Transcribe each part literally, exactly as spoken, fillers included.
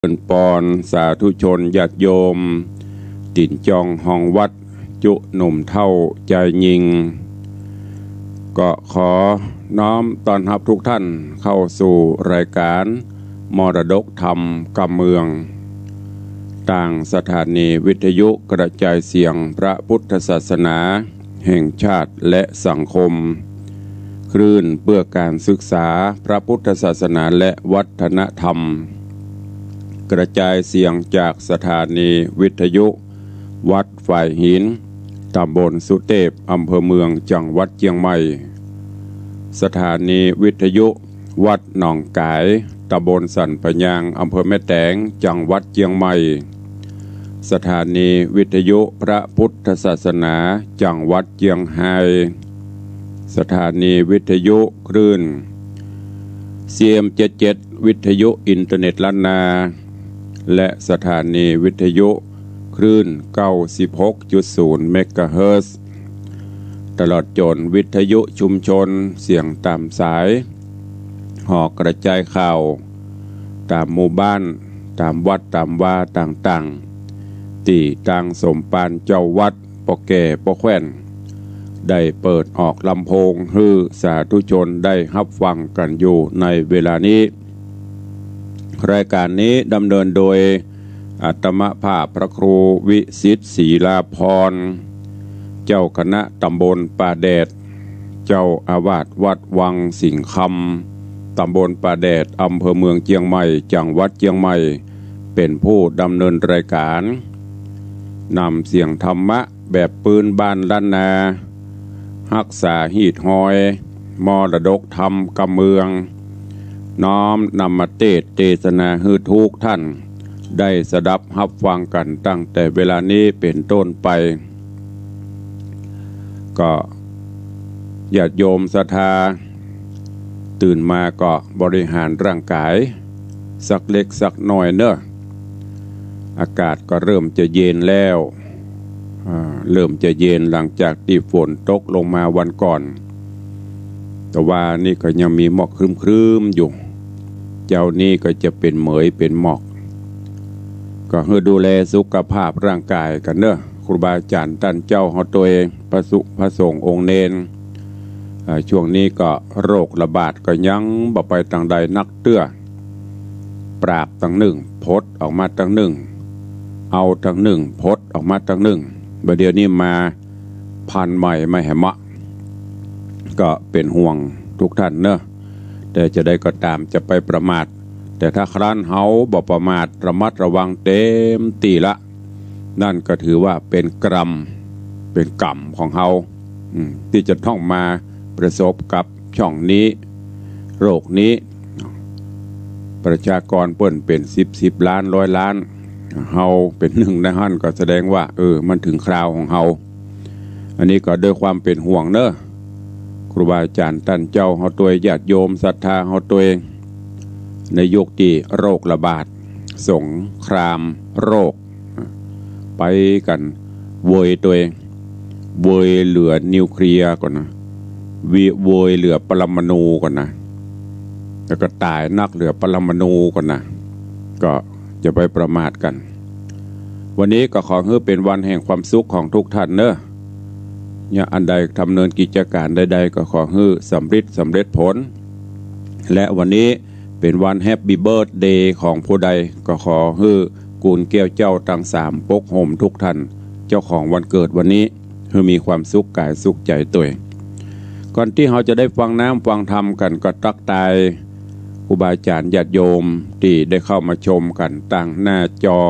ริญปอนสาธุชนญาติโยม ตี๋นจองฮองวัด จุหนุ่มเฒ่าจายญิง ก็ขอน้อมต้อนฮับทุกท่านเข้าสู่รายก๋านมรดกธรรมกำเมือง ตางสถานีวิทยุกระจายเสียงพระพุทธศาสนาแห่งชาติและสังคม คลื่นเพื่อการศึกษาพระพุทธศาสนาและวัฒนธรรม กระจายเสียงจากสถานีวิทยุวัดฝายหิน ตำบลสุเตพ อำเภอเมือง จังหวัดเจียงใหม่ สถานีวิทยุวัดหนองก๋าย ตำบลสันปะยาง อำเภอแม่แตง จังหวัดเจียงใหม่ สถานีวิทยุพระพุทธศาสนา จังหวัดเจียงฮาย สถานีวิทยุคลื่น ซีเอ็มเจ็ดเจ็ด วิทยุอินเทอร์เน็ตล้านนา และสถานีวิทยุคลื่น เก้าสิบหกจุดศูนย์ เมกะเฮิรตซ์ ตลอดจ๋นวิทยุชุมชนเสียงต๋ามสาย หอกระจายข่าว ต๋ามหมู่บ้าน ต๋ามวัด ต๋ามวาต่างๆ ตี้ตางสมภารเจ้าวัด ป้อแก่ ป้อแคว่น ได้เปิดออกลำโพงหื้อสาธุชนได้ฮับฟังกั๋นอยู่ในเวลานี้ รายก๋านนี้ดำเนินโดยอาตมาภาพพระครูวิสิทธิ์ ศรีลาภรณ์ เจ้าคณะตำบลป่าแดด เจ้าอาวาสวัดวังสิงห์คำ ตำบลป่าแดด อำเภอเมืองเจียงใหม่ จังหวัดเจียงใหม่ เป๋นผู้ดำเนินรายก๋าน นำเสียงธรรมะแบบปื๊นบ้านล้านนา ฮักษาฮีตฮอยมรดกธรรมกำเมือง น้อมนำมาเตสน์เตสนาหื้อทุกท่าน ได้สดับฮับฟังกั๋นตั้งแต่เวลานี้เป๋นต้นไป ก็ญาติโยมศรัทธา ตื่นมาก็บริหารร่างก๋ายสักเล็กสักน้อยเนาะ อากาศก็เริ่มจะเย็นแล้ว อ่า เริ่มจะเย็นหลังจากตี้ฝนตกลงมาวันก่อน แต่ว่านี่ก็ยังมีหมอกครึ้มๆ อยู่ เจ๊านี้ก็จะเป๋นเหมยเป๋นหมอก ก็หื้อดูแลสุขภาพร่างก๋ายกั๋นเนาะ ครูบาอาจ๋ารย์ต้านเจ้าเฮาตวย พระสุ พระสงฆ์องค์เณร อ่า ช่วงนี้ก็โรคระบาดก็ยังบ่ไปตางใดนักเตื้อ ปราบตางนึ่ง ผดออกมาตางนึ่ง เอาตางนึ่ง ผดออกมาตางนึ่ง บ่าเดี่ยวนี้มาพันธุ์ใหม่มาแหมะ ก็เป๋นห่วงทุกท่านเนาะ แต่จะใดก็ต๋ามจะไปประมาท แต่ถ้าครั้นเฮาบ่ประมาท ระมัดระวังเต๋มตี้ละ นั่นก็ถือว่าเป๋นกรรม เป๋นกรรมของเฮา อืม ตี้จะต้องมาประสบกับช่องนี้ โรคนี้ ประชากรเปิ้นเป๋นสิบสิบล้าน ร้อยล้าน เฮาเป๋นนึ่งในหั้นก็แสดงว่า เออ มันเถิงคราวของเฮา อันนี้ก็ด้วยความเป๋นห่วงเนาะ ครูบาอาจ๋ารย์ต้านเจ้าเฮาตวย ญาติโยมศรัทธาเฮาตวย ในยุคตี้โรคระบาด สงครามโรค ไปกั๋นเวยตวย เวยเหลือนิวเคลียร์ก่อนนะ วิ เวยเหลือปรมาณูก่อนนะ แล้วก็ต๋ายนักเหลือปรมาณูก่อนนะ ก็จะไปประมาทกั๋น วันนี้ก็ขอหื้อเป๋นวันแห่งความสุขของทุกท่านเนาะ เนี่ย อันใดดำเนินกิจก๋านใดๆ ก็ขอหื้อสำริดสำเร็จผล และวันนี้เป๋นวันแฮปปี้เบิร์ธเดย์ของผู้ใด ก็ขอหื้อกู๋นแก้วเจ้าตังสามปกโฮมทุกท่าน เจ้าของวันเกิดวันนี้ หื้อมีความสุขก๋ายสุขใจ๋ตวย ก่อนตี้เฮาจะได้ฟังน้ำฟังธรรมกั๋น ก็ตั๊กตายครูบาอาจ๋ารย์ญาติโยมตี้ได้เข้ามาชมกั๋นตางหน้าจอ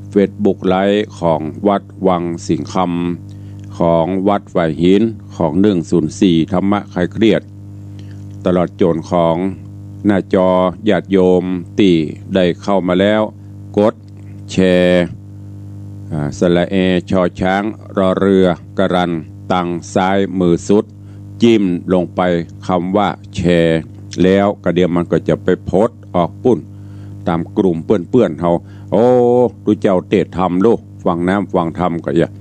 เฟซบุ๊กไลฟ์ของวัดวังสิงห์คำ ของวัดฝายหิน ของหนึ่งศูนย์สี่ธรรมะคลายเครียด ตลอดจ๋นของหน้าจอญาติโยมตี้ได้เข้ามาแล้ว กดแชร์ อ่า สระแอ ชอช้าง รอเรือ กรัน ตางซ้ายมือสุด จิ้มลงไปกำว่าแชร์ แล้วก็เดี๋ยวมันก็จะไปโพสต์ออกปุ้น ต๋ามกลุ่มเปื้อนๆ เฮา โอ้ ตุ๊เจ้าเตสน์ธรรมลูก ฟังน้ำฟังธรรมก็เยียะ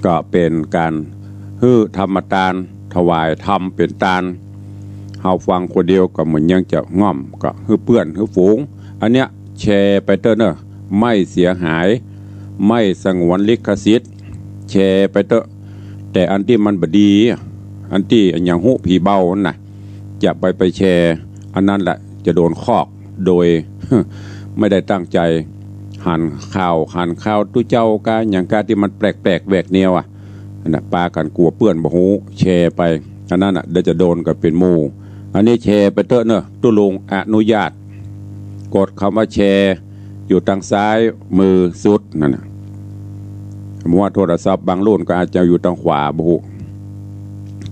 ก็เป๋นก๋านหื้อธรรมตาน ถวายธรรมเป๋นตาน เฮาฟังคนเดียวก็เหมือนยังจะง่อม ก็หื้อเปื้อนหื้อฝูง อันเนี้ย แชร์ไปเต๊อะเน่อ ไม่เสียหาย ไม่สงวนลิขสิทธิ์ แชร์ไปเต๊อะ แต่อันตี้มันบ่ดี อันตี้อะหยังฮู้ผีเบานั่นน่ะ จะไป ไปแชร์ อันนั้นแหละจะโดนคอกโดย ไม่ได้ตั้งใจ๋ หันข่าว หันข่าวตุ๊เจ้ากาหยังกาตี้มันแปลกๆ แหวกแนวอะ อันน่ะ ปากั๋นกั๋วเปื้อนบ่ฮู้ แชร์ไป อันนั้นน่ะ เดี๋ยวจะโดนกั๋นเป๋นหมู่ อันนี้แชร์ไปเต๊อะเน่อ ตุ๊ลุงอนุญาต กดกำว่าแชร์ อยู่ตางซ้ายมือสุดนั่นน่ะ ว่าโทรศัพท์บางรุ่นก็อาจจะอยู่ตางขวา บ่ฮู้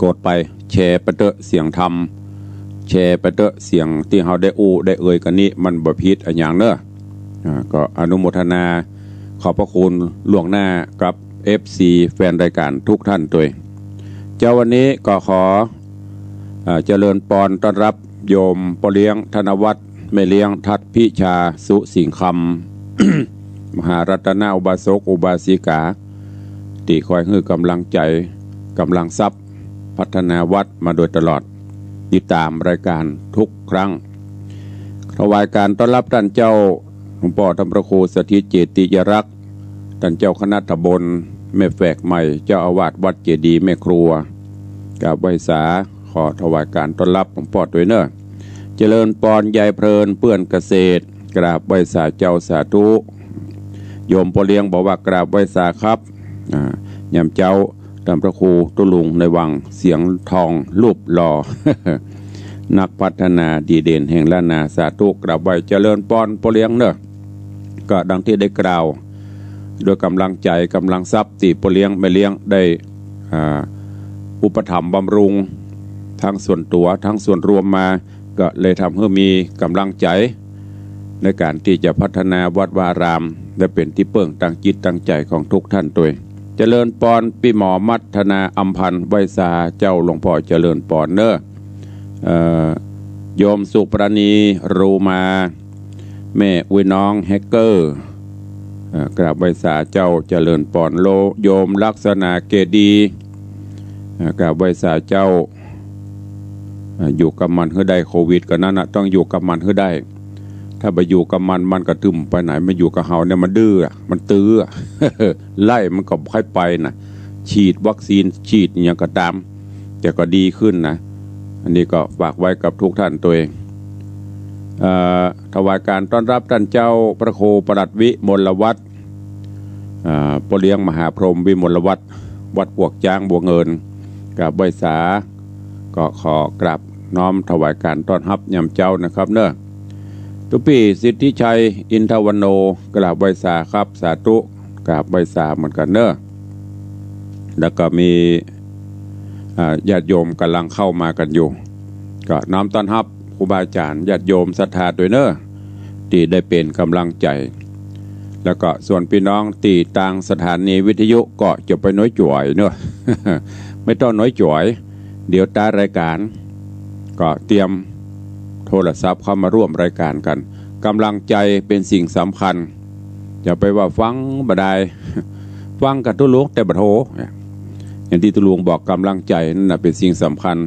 กดไป แชร์ไปเต๊อะ เสียงธรรม แชร์ไปเต๊อะ เสียงตี้เฮาได้อู้ได้เอ่ยกั๋นนี้ มันบ่ผิดอะหยังเน่อ อ่า ก็อนุโมทนา ขอบพระคุณล่วงหน้ากับเอฟซี แฟนรายการทุกท่านตวย เจ๊า วันนี้ก็ขอ อ่า เจริญปอนต้อนรับโยมป้อเลี้ยงธนวัฒน์ แม่เลี้ยงทัดพิชา สุสิงห์คำ มหารัตนอุบาสกอุบาสิกา ตี้คอยหื้อกำลังใจ๋ กำลังทรัพย์ พัฒนาวัดมาโดยตลอด ติดต๋ามรายการทุกครั้ง ถวายก๋านต้อนรับต้านเจ้า หลวงป้อต้านพระครูสถิตเจติยรักษ์ ต้านเจ้าคณะตำบลแม่แฝกใหม่ เจ้าอาวาสวัดเจดีย์แม่ครัว กราบไหว้สา ขอถวายก๋านต้อนรับหลวงป้อตวยเน่อ เจริญปอนยายเพลินเปื้อนเกษตร กราบไหว้สาเจ้า สาธุ โยมป้อเลี้ยงบอกว่ากราบไหว้สาครับ อ่า ยามเจ๊า ต้านพระครูตุ๊ลุงในวัง เสียงทองรูปหล่อ นักพัฒนาดีเด่นแห่งล้านนา สาธุ กราบไหว้เจริญปอนป้อเลี้ยงเน่อ ก็ดังตี้ได้กล่าว โดยกำลังใจ๋กำลังทรัพย์ตี้ป้อเลี้ยงแม่เลี้ยงได้ อ่า อุปถัมภ์บำรุง ทั้งส่วนตั๋วทั้งส่วนรวมมา ก็เลยทำหื้อมีกำลังใจ๋ ในก๋านตี้จะพัฒนาวัดวาอาราม และเป๋นตี้เปิ้งตางจิตตางใจ๋ของทุกท่านตวย เจริญปอนปี้หมอมัทนาอำพันธ์ ไหว้สาเจ้าหลวงป้อเจริญปอนเน่อ เอ่อ โยมสุปราณี รูมา แม่อุ๊ยน้องแฮกเกอร์ เอ่อ กราบไหว้สาเจ้าเจริญปอนโล โยมลักษณะเกดี เอ่อ กราบไหว้สาเจ้า เอ่อ อยู่กับมันหื้อได้ โควิดก็นั้นน่ะ ต้องอยู่กับมันหื้อได้ ถ้าบ่อยู่กับมัน มันก็ตึงไปไหน มาอยู่กับเฮาเนี่ยมันดื้ออะ มันตื้ออะ ไล่มันก็บ่ค่อยไปน่ะ ฉีดวัคซีน ฉีดอะหยังก็ต๋าม แต่ก็ดีขึ้นนะ อันนี้ก็ฝากไว้กับทุกท่านตวย เอ่อ ถวายก๋านต้อนรับต้านเจ้าพระครูประหลัดวิมลวัฒน์ เอ่อ ป้อเลี้ยงมหาพรหมวิมลวัฒน์ วัดปวกจ๊างบัวเงิน กราบไหว้สา ก็ขอกราบน้อมถวายก๋านต้อนฮับยามเจ๊านะครับเน่อ ตุ๊ปี้สิทธิชัย อินทวโน กราบไหว้สาครับ สาธุ กราบไหว้สาเหมือนกั๋นเน่อ แล้วก็มี อ่า ญาติโยมก่ำลังเข้ามากั๋นอยู่ ก็น้อมต้อนฮับครูบาอาจ๋ารย์ ญาติโยมศรัทธาตวยเน่อ ตี้ได้เป๋นก๋ำลังใจ๋ แล้วก็ส่วนปี้น้องตี้ตางสถานีวิทยุก็จะไปน้อยจ๋อยเน่อ ไม่ต้องน้อยจ๋อย เดี๋ยวต๊ายรายก๋าน ก็เตรียมโทรศัพท์เข้ามาร่วมรายก๋านกั๋น ก๋ำลังใจ๋เป๋นสิ่งสำคัญ อย่าไปว่าฟังบ่ดาย ฟังกาตุ๊ลุงแต่บ่โทร อย่างตี้ตุ๊ลุงบอกก๋ำลังใจ๋นั่นน่ะเป๋นสิ่งสำคัญ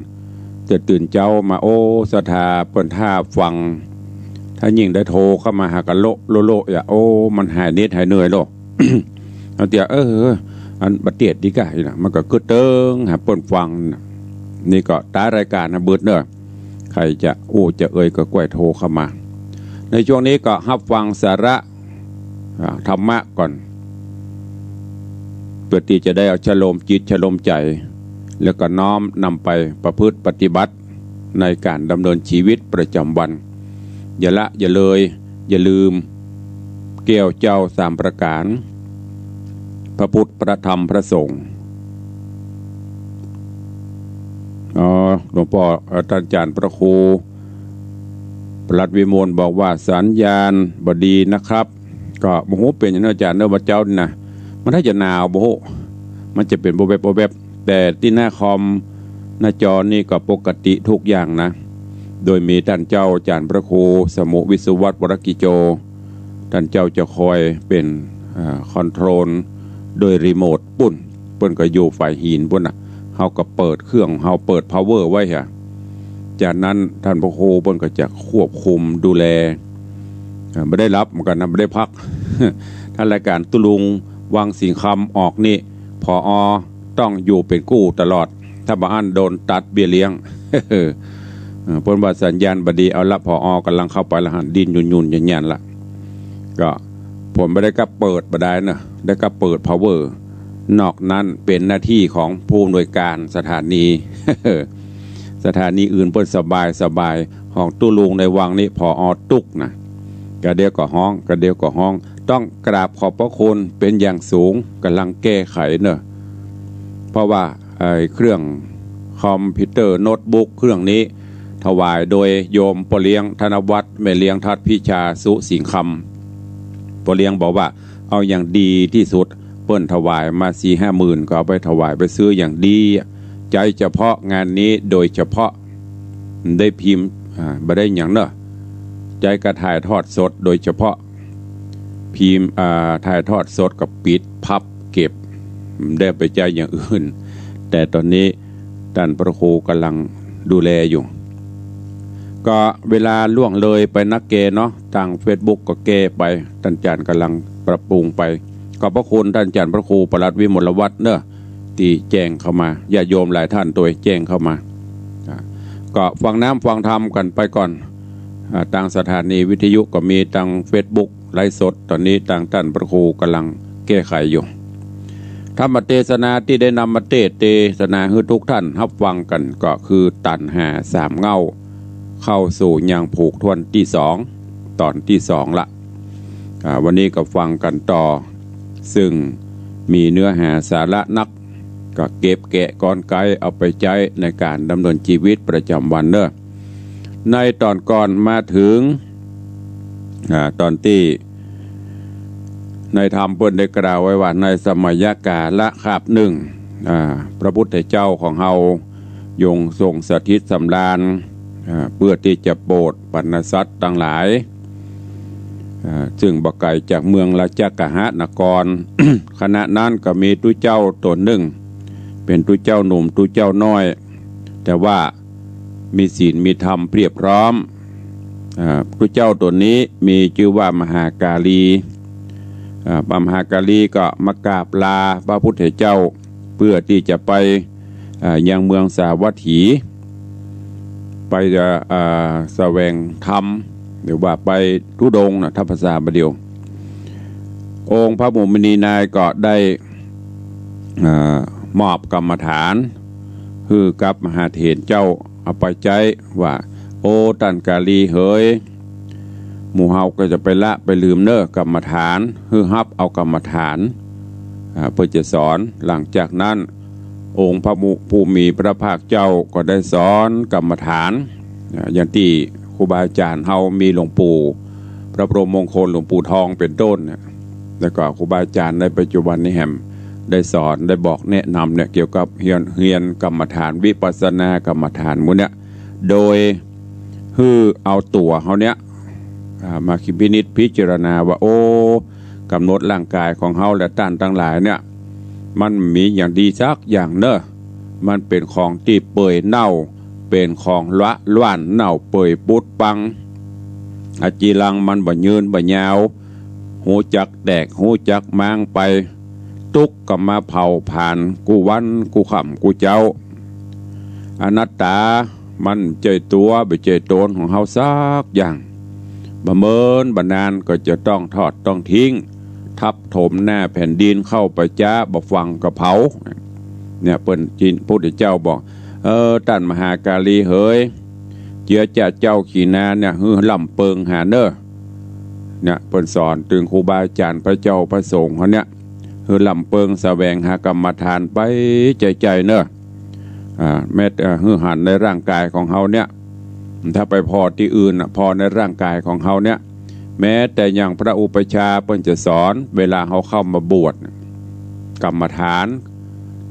แต่ตื่นเจ๊ามา โอ้ ศรัทธาเปิ้นถ้าฟัง ถ้ายิ่งได้โทรเข้ามาหากั๋นโละโละโละ อย่า โอ้ มันหายเหน็ดหายเหนื่อยโละ เอาเตีย เออ อันบ่เตียดดีก้านี่นะ มันก็กึ๊ดเติงหาเปิ้นฟังนะ นี่ก็ต๊ายรายก๋านนะ เบิดเน่อ ใผจะอู้จะเอ่ยก็ก้วยโทรเข้ามา ในช่วงนี้ก็ฮับฟังสาระ อ่า ธรรมะก่อน เปื้อตี้จะได้เอาชะโลมจิตชะโลมใจ๋ แล้วก็น้อมนำไปประพฤติปฏิบัติ ในก๋านดำเนินชีวิตประจ๋ำวัน อย่าละอย่าเลย อย่าลืมแก้วเจ้าสามประก๋าน พระพุทธ พระธรรม พระสงฆ์ อ๋อ หลวงป้อ เอ่อ ต้านอาจ๋ารย์พระครู ประหลัดวิมลบอกว่าสัญญาณบ่ดีนะครับ ก็บ่ฮู้เป๋นหยังเน่ออาจ๋ารย์เน่อ บ่าเจ๊านี่นะ มันถ้าจะหนาวบ่ฮู้ มันจะเป๋นแวบๆ แวบๆ แต่ตี้หน้าคอม หน้าจอนี่ก็ปกติทุกอย่างนะ โดยมีต้านเจ้าอาจ๋ารย์พระครูสมุห์ วิศวัฒน์ วรกิจโจ ต้านเจ้าจะคอยเป๋น อ่า คอนโทรลโดยรีโมทปู๊น เปิ้นก็อยู่ฝ่ายหินปู๊นน่ะ เฮาก็เปิดเครื่อง เฮาเปิดพาวเวอร์ไว้ฮะ จากนั้นต้านพระครูเปิ้นก็จะควบคุมดูแล อ่า บ่ได้หลับเหมือนกั๋นนะ บ่ได้พัก ถ้ารายก๋านตุ๊ลุงวังสิงห์คำออกนี่ ผอ.ต้องอยู่เป๋นกู้ตลอด ถ้าบ่อั้นโดนตัดเบี้ยเลี้ยง เออ เปิ้นว่าสัญญาณบ่ดี เอาละ ผอ.ก่ำลังเข้าไปละหั้น ดิ้นยุ่นๆ ยันๆ ละ ก็ผมบ่ได้ก้าเปิดบ่ดายเนาะ ได้ก้าเปิดพาวเวอร์ นอกนั้นเป๋นหน้าตี้ของผู้อำนวยก๋านสถานี สถานีอื่นเปิ้นสบายๆ ของตุ๊ลุงในวังนี่ ผอ.ตุ๊กนะ กะเดี่ยวก็ฮ้อง กะเดี่ยวก็ฮ้อง ต้องกราบขอบพระคุณเป๋นอย่างสูง ก่ำลังแก้ไขเนาะ เพราะว่าไอ้เครื่องคอมพิวเตอร์โน้ตบุ๊กเครื่องนี้ ถวายโดยโยมป้อเลี้ยงธนวัฒน์ แม่เลี้ยงทัดพิชา สุสิงห์คำ ป้อเลี้ยงบอกว่าเอาอย่างดีตี้สุด เปิ้นถวายมาสี่ห้าหมื่น ก็เอาไปถวายไปซื้ออย่างดี ใจ๊เฉพาะงานนี้โดยเฉพาะ ได้พิมพ์ อ่า บ่ได้หยังเนาะ ใจ๊ก็ถ่ายทอดสดโดยเฉพาะ พิมพ์ อ่า ถ่ายทอดสดก็ปิดพับเก็บ ได้ไปใจ๊อย่างอื่น แต่ต๋อนนี้ต้านพระครูก่ำลังดูแลอยู่ ก็เวลาล่วงเลยไปนักแกเนาะ ตางเฟซบุ๊กก็แก้ไป ต้านอาจ๋ารย์ก่ำลังปรับปรุงไป ขอบพระคุณต้านอาจ๋ารย์พระครูประหลัดวิมลวัฒน์เนาะ ตี้แจ้งเข้ามา ญาติโยมหลายต้านตวยแจ้งเข้ามา อ่า ก็ฟังน้ำฟังธรรมกั๋นไปก่อน อ่า ตางสถานีวิทยุก็มี ตางเฟซบุ๊กไลฟ์สด ต๋อนนี้ตางต้านพระครูก่ำลังแก้ไขอยู่ ธรรมเตสนาตี้ได้นำมาเตสน์เตสนาหื้อทุกต้านฮับฟังกั๋น ก็คือตัณหาสามเหง้า เข้าสู่ยังผูกถ้วนตี้สอง ต๋อนตี้สองละ อ่า วันนี้ก็ฟังกั๋นต่อ ซึ่งมีเนื้อหาสาระนัก ก็เก็บแกะกลไกเอาไปใจ๊ในก๋านดำเนินจีวิตประจ๋ำวันเนาะ ในต๋อนก่อนมาเถิง อ่า ต๋อนตี้ในธรรมเปิ้นได้กล่าวไว้ว่า ในสมัยกาลคาบนึ่ง อ่า พระพุทธเจ้าของเฮา ยงทรงสถิตสำราญ อ่า เปื้อตี้จะโปรดบรรดาสัตว์ตังหลาย อ่า ซึ่งบ่ไก๋จากเมืองราชคฤหนคร ขณะนั้นก็มีตุ๊เจ้าต๋นนึ่ง เป๋นตุ๊เจ้าหนุ่มตุ๊เจ้าน้อย แต่ว่ามีศีลมีธรรมเพียบพร้อม อ่า ตุ๊เจ้าต๋นนี้มีจื้อว่ามหากาลี อ่า มหากาลีก็มากราบลาพระพุทธเจ้า เปื้อตี้จะไป อ่า ยังเมืองสาวัตถี ไปจะ อ่า แสวงธรรม หรือว่าไปธุดงค์นะ ถ้าภาษาบ่าเดี่ยว องค์พระมุนีนายก็ได้ อ่า มอบกรรมฐาน หื้อกับมหาเถรเจ้าเอาไปใจ๊ว่า โอ้ ต้านกาลีเหย หมู่เฮาก็จะไปละไปลืมเน้อกรรมฐาน หื้อฮับเอากรรมฐาน อ่า เปิ้นจะสอน หลังจากนั้น องค์พระมุ ผู้มีพระภาคเจ้าก็ได้สอนกรรมฐาน อ่า อย่างตี้ครูบาอาจ๋ารย์เฮามีหลวงปู่ พระบรมมงคลหลวงปู่ทองเป๋นต้นเนี่ย แล้วก็ครูบาอาจ๋ารย์ในปัจจุบันนี้แหมได้สอน ได้บอกแนะนำเนี่ย เกี่ยวกับเฮียน เฮียนกรรมฐาน วิปัสสนากรรมฐานหมู่เนี่ย โดยหื้อเอาตั๋วเฮาเนี่ย อ่า มาคิดพินิจพิจารณาว่า โอ้ กำหนดร่างก๋ายของเฮาและต้านตังหลายเนี่ย มันบ่มีอย่างดีสักอย่างเน้อ มันเป๋นของตี้เปื่อยเน่า เป๋นของละล่านเน่าเปื่อยปุดปัง อาจีรังมันบ่ยืนบ่ยาว ฮู้จักแตก ฮู้จักม้างไป ตุ๊กก็มาเผาผลาญกู้วันกู้ค่ำกู้เจ๊า อนัตตา มันบ่ใจ้ตั๋ว บ่ใจ้ต๋นของเฮาสักอย่าง บ่เมินบ่นานก็จะต้องถอดต้องทิ้ง ทับถมหน้าแผ่นดิน เข้าป่าจ๊า บ่ฟังก็เผา เนี่ย เปิ้น พระพุทธเจ้าบอก เออ ต้านมหากาลีเหย เจื้อจะเจ้าขี้นาเนี่ย หื้อล่ำเปิงหาเน้อ เนี่ย เปิ้นสอนเถิงครูบาอาจ๋ารย์พระเจ้าพระสงฆ์เฮาเนี่ย หื้อล่ำเปิงแสวงหากรรมฐานไปใจ้ๆ เน้อ อ่า แม้แต่หื้อหันในร่างก๋ายของเฮาเนี่ย ถ้าไปผ่อตี้อื่นน่ะ ผ่อในร่างก๋ายของเฮาเนี่ย แม้แต่อย่างพระอุปัชฌาย์เปิ้นจะสอน เวลาเฮาเข้ามาบวช กรรมฐาน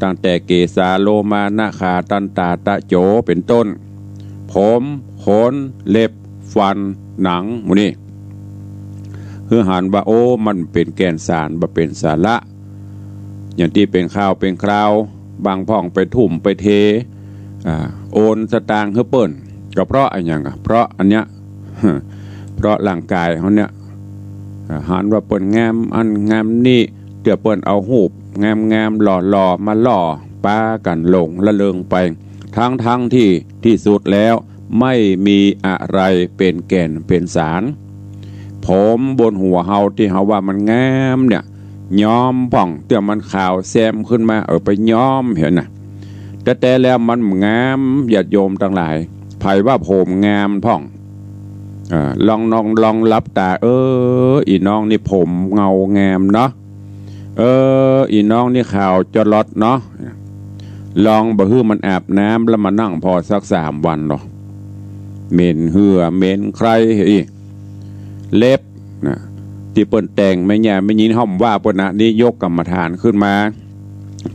ตั้งแต่เกสา โลมา นาขา ตันตา ตะโจ เป๋นต้น ผม ขน เล็บ ฟัน หนัง หมู่นี้ หื้อหันว่า โอ้ มันเป๋นแก่นสาร บ่เป๋นสาระ อย่างตี้เป๋นข่าวเป๋นคราว บางพ่องไปทุ่มไปเท อ่า โอนสตางค์หื้อเปิ้น ก็เพราะอะหยังอะ เพราะอันเนี้ย เพราะร่างก๋ายเฮาเนี่ย อ่า หันว่าเปิ้นงามอั้นงามนี้ เตื้อเปิ้นเอาฮูปงามๆ หล่อๆ มาล่อ ปากั๋นหลงละเริงไป ทั้งๆ ตี้ตี้สุดแล้วไม่มีอะไรเป๋นแก่นเป๋นสาร ผมบนหัวเฮาตี้เฮาว่ามันงามเนี่ย ย้อมพ่อง เตื้อมันขาวแซมขึ้นมา เออ ไปย้อมเหียน่ะ แต๊ๆ แล้วมันบ่งาม ญาติโยมตังหลาย ใผว่าผมงามพ่อง เออ ลอง ลอง ลองหลับต๋า เออ อี่น้องนี่ผมเงางามเนาะ เออ อี่น้องนี่ขาวจ๊อดลอดเนาะ ลองบ่หื้อมันอาบน้ำแล้วมานั่งผ่อสักสามวันเนาะ เหม็นเหื่อเหม็นใครอี้ เล็บนะ ตี้เปิ้นแต่งแม่หญ้าแม่ญิงห้อมว่าเปิ้นนะ นี่ยกกรรมฐานขึ้นมา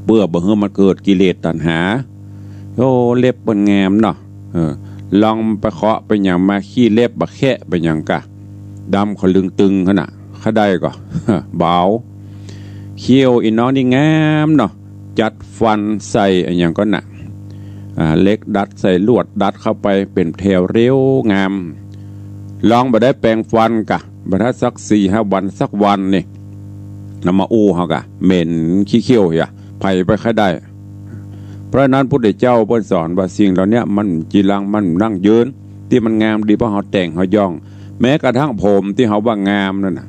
เปื้อบ่หื้อมันเกิดกิเลสตัณหา โอ้ เล็บเปิ้นงามเนาะ เออ ลองไปเคาะไปหยังมา ขี้เล็บบ่แคะไปหยังกะ ดำขะลึงตึงขนาด ใค่ได้ก่อ เบา เขี้ยวอี่น้องนี่งามเนาะ จัดฟันใส่อะหยังก่อน่ะ อ่า เหล็กดัดใส่ลวดดัดเข้าไปเป๋นแถวเรียวงาม ลองบ่ได้แปรงฟันกะ บ่ได้สักสี่ห้าวันสักวันนี่ นำมาอู้เฮากะ เหม็นขี้เขี้ยวเหีย ใผไปใค่ได้ เพราะฉะนั้นพุทธเจ้าเปิ้นสอนว่าสิ่งเหล่าเนี้ยมันจีรัง มันยั่งยืน ตี้มันงามดีเพราะเฮาแต่งเฮาย้อม แม้กระทั่งผมตี้เฮาว่างามนั่นน่ะ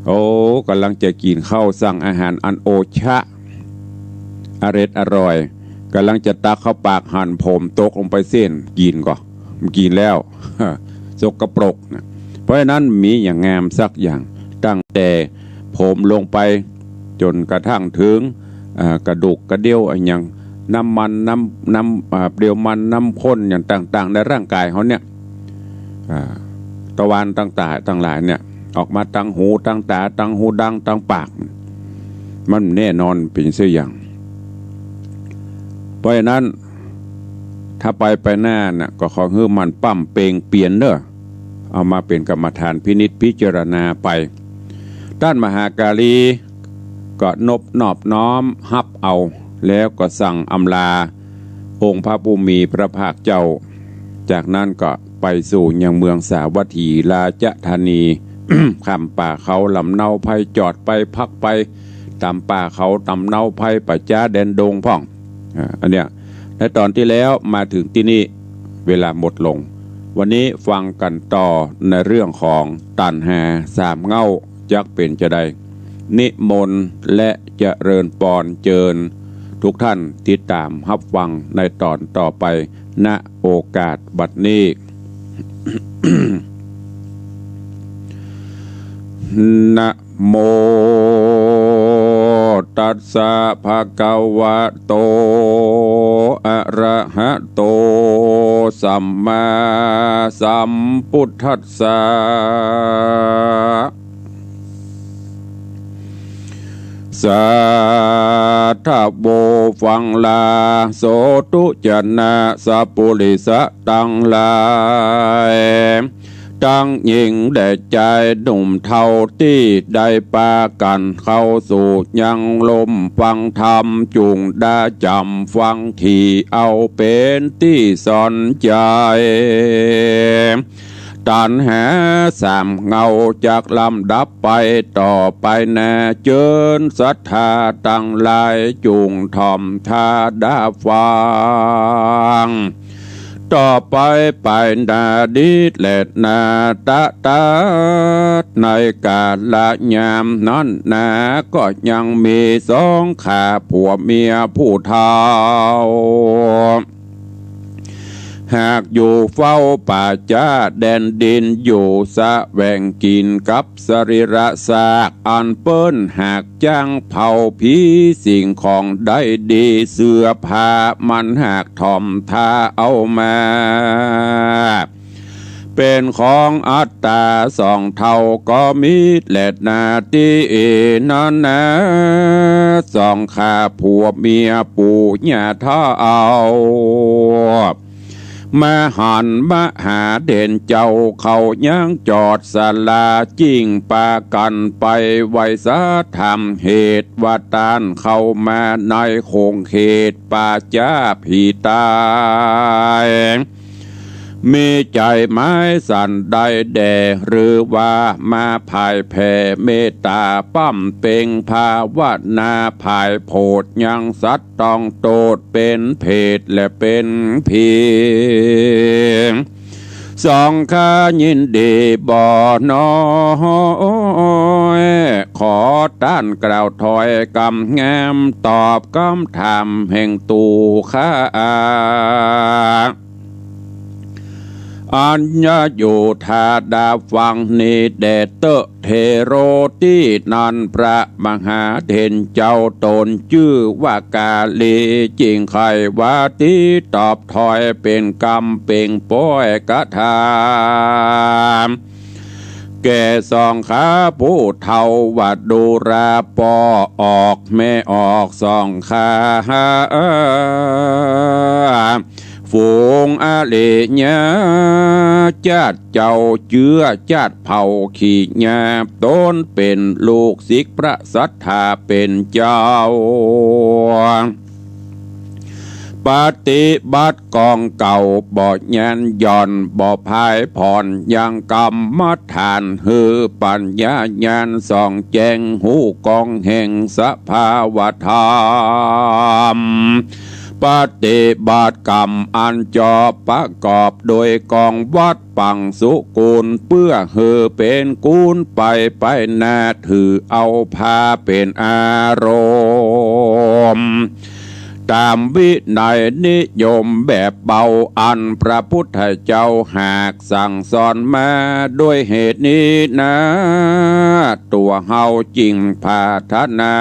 โอ้ ก่ำลังจะกิ๋นข้าว สั่งอาหารอันโอชะ อร็ดอร่อย ก่ำลังจะตักเข้าปาก หันผมตกลงไปเส้น กิ๋นก่อ บ่กิ๋นแล้ว สกปรกนะ เพราะฉะนั้นมีบ่งามสักอย่าง ตั้งแต่ผมลงไป จ๋นกระทั่งเถิง อ่า กระดูกกระเดี้ยวอะหยัง น้ำมัน น้ำ น้ำ อ่า เปลวมัน น้ำข้นอย่างต่างๆ ในร่างกายเฮาเนี่ย อ่า ตะวันต่างๆ ตังหลายเนี่ย ออกมาตังหูตังต๋า ตังฮูดัง ตังปาก มันแน่นอนเป๋นเสี้ยอย่าง เพราะฉะนั้น ถ้าไปไปหน้าน่ะ ก็ขอหื้อหมั่นปรับเปลี่ยนเน่อ เอามาเป๋นกรรมฐานพินิจพิจารณาไป ต้านมหาการีก็นบนอบน้อมฮับเอา แล้วก็สั่งอำลาองค์พระผู้มีพระภาคเจ้า จากนั้นก็ไปสู่ยังเมืองสาวัตถีราชธานี ข้ามป่าเขาลำเนาไพร จอดไปพักไปต๋ามป่าเขาลำเนาไพร ป่าจ๊าแดนดงพ่อง อ่า อันเนี้ย ในต๋อนตี้แล้วมาเถิงตี้นี่ เวลาหมดลง วันนี้ฟังกั๋นต่อในเรื่องของตัณหาสามเง้า จักเป๋นจาใด นิมนต์และเจริญปอนเจิญ ทุกท่านติดต๋ามฮับฟังในต๋อนต่อไป ณ โอกาสบัดนี้ นะโมตัสสะ ภะคะวะโต อะระหะโต สัมมาสัมพุทธัสสะ สาธะโว ฟังลา โสธุชนะสัปปุริสะตังหลาย ตังญิงและจายหนุ่มเฒ่าตี้ได้ปากั๋นเข้าสู่ยังฮ่มฟังธรรม จุ่งได้จ๋ำฟังถี่เอาเป๋นตี้สนใจ๋ ตัณหาสามเง้าจักลำดับไปต่อไปนา เจิญศรัทธาตังหลายจุ่งถ่อมต๋าดาฟัง ต่อไปไปนานิดและนาตะตาด ในกาละยามนั้นนา ก็ยังมีสองข้าผัวเมียผู้เฒ่า หากอยู่เฝ้าป่าจ๊าแดนดินอยู่แสวงกิ๋นกับสรีระซาก อันเปิ้นหากจ้างเผาผีสิ่งของได้ดี เสื้อผ้ามันหากถ่อมต๋าเอามา เป๋นของอัตตาสองเฒ่าก็มีแลนาตี้นั้นนา สองข้าผัวเมียปู่ย่าเฒ่า มหันต์มหาเถรเจ้าเขายังจอดศาลา จึ่งปากั๋นไปไหว้สาธรรม เหตุว่าต้านเข้ามาในขงเขตป่าจ๊าผีต๋าย มีใจ๋ไม้สันใดแด่ หรือว่ามาพ่ายแผ่เมตต๋า บำเพ็งภาวนา พ่ายโผดยังสัตว์ต้องโต้ษ เป๋นเปรตและเป๋นผี สองข้ายินดีบ่น้อย ขอต้านกล่าวถ้อยกำงาม ตอบกำถามแห่งตั๋วข้า อันจะอยู่ถ้าดาฟังนี้แด่เต๊อะ เถโร ตี้นั้นพระมหาเถรเจ้าต๋นจื้อว่ากาลี จึงใค่ว่าตี้ตอบถ้อยเป๋นกำเป๋นป้อยกระทำ แก่สองข้าผู้เฒ่าว่า ดูราป้อออกแม่ออกสองข้า ฝูงอริยะจาติเจ้า เจื้อจาติเผ่าขีหยาบ ต๋นเป๋นลูกศิษย์พระสัตถาเป๋นเจ้า ปฏิบัติกองเก่าบ่ยั้นหย่อน บ่พายผ่อนยังกรรมฐาน หื้อปัญญาญาณส่องแจ้งฮู้กองแห่งสภาวธรรม ปฏิบัติกรรมอันจอบประกอบโดยกองวัตรปังสุกุล เปื้อหื้อเป๋นกุลไปไปหน้า ถือเอาพระเป๋นอารมณ์ ต๋ามวินัยนิยมแบบเบา อันพระพุทธเจ้าหากสั่งสอนมา ด้วยเหตุนี้นา ตั๋วเฮาจึงผาถนา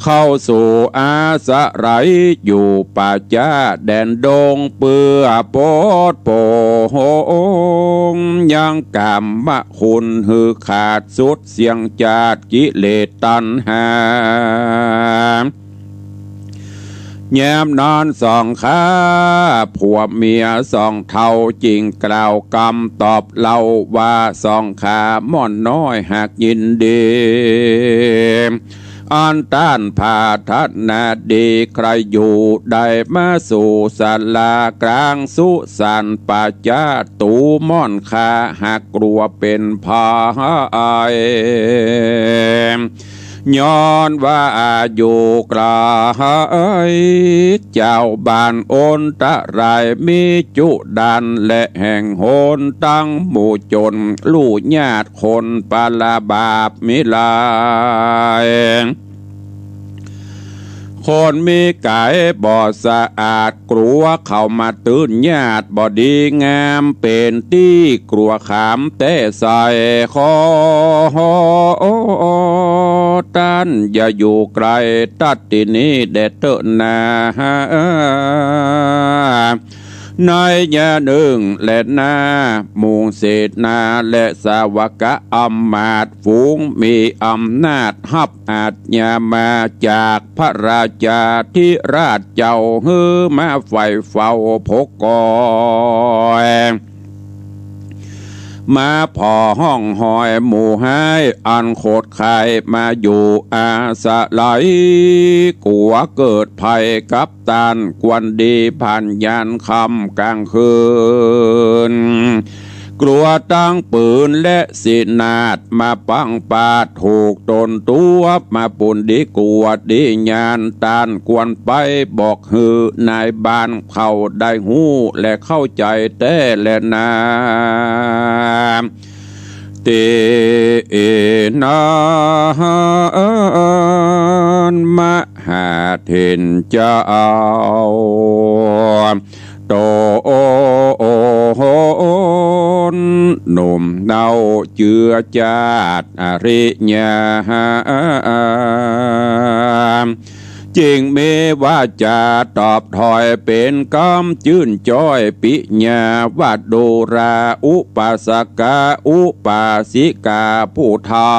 เข้าสู่อาศัยอยู่ป่าจ๊าแดนดง เปื้อปลดโปร่งยังกามคุณ หื้อขาดสุดเสี้ยงจากกิเลสตัณหา ยามนั้นสองข้าผัวเมียสองเฒ่า จึงกล่าวกำตอบเล่าว่า สองข้าม่อนน้อยหากยินดี อันต้านผาถนาดี ใคร่อยู่ได้มาสู่ศาลากลางสุสานป่าจ๊า ตั๋วม่อนข้าหากกลัวเป๋นภัย ย้อนว่าอยู่ไก๋ จาวบ้านอันตรายมีจุดาน และแห่งหนตังหมู่จน ลู่ญาติคนปาละบาปมีหลาย คนมีก๋ายบ่สะอาด กลัวเขามาตื้นญาติบ่ดีงาม เป๋นตี้กลัวขามแต๊ใส่ ขอต้านอย่าอยู่ไก๋ ตัดตี้นี้แด่เต๊อะนา ในยะนึ่งแลนา หมู่เสนาและสาวกะอำมาตย์ ฝูงมีอำนาจฮับอาชญามาจากพระราชาธิราชเจ้า หื้อมาไฝ่เฝ้าผกกอย มาผ่อฮ่องฮอยหมู่ฮ้าย อันขดข่ายมาอยู่อาศัย กลัวเกิดภัยกับต้าน ควรดีผ่านยามค่ำกลางคืน กลัวตังปืนและสินาดมาปังปาด ถูกต๋นตั๋วมาปูนดี กลัวดียาน ต้านควรไปบอกหื้อนายบ้านเขาได้ฮู้และเข้าใจ๋แต๊แลนา ตี้นั้นมหาเถรเจ้า ต๋นหนุ่มเนาเจื้อจาติอริยะ จึงมีวาจาตอบถ้อยเป๋นกำจื้นจ้อยปิยาว่า ดูราอุปาสกะอุปาสิกาผู้เฒ่า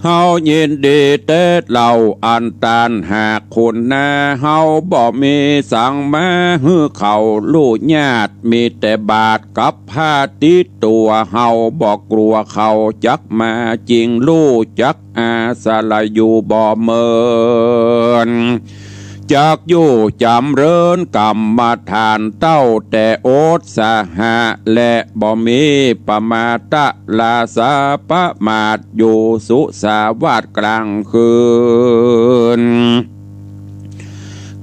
เฮายินดีแต๊เล่า อันต้านหากคุณนา เฮาบ่มีสังมาหื้อเขาลู่ญาติ มีแต่บาตรกับผ้าติดตั๋ว เฮาบ่กลัวเขาจักมา จึงฮู้จักอาศัยอยู่บ่เมิน จักอยู่จ๋ำเริญกรรมฐานเต้าแต่อดสาหะ และบ่มีประมาทละสาประมาทอยู่สุสาวัตกลางคืน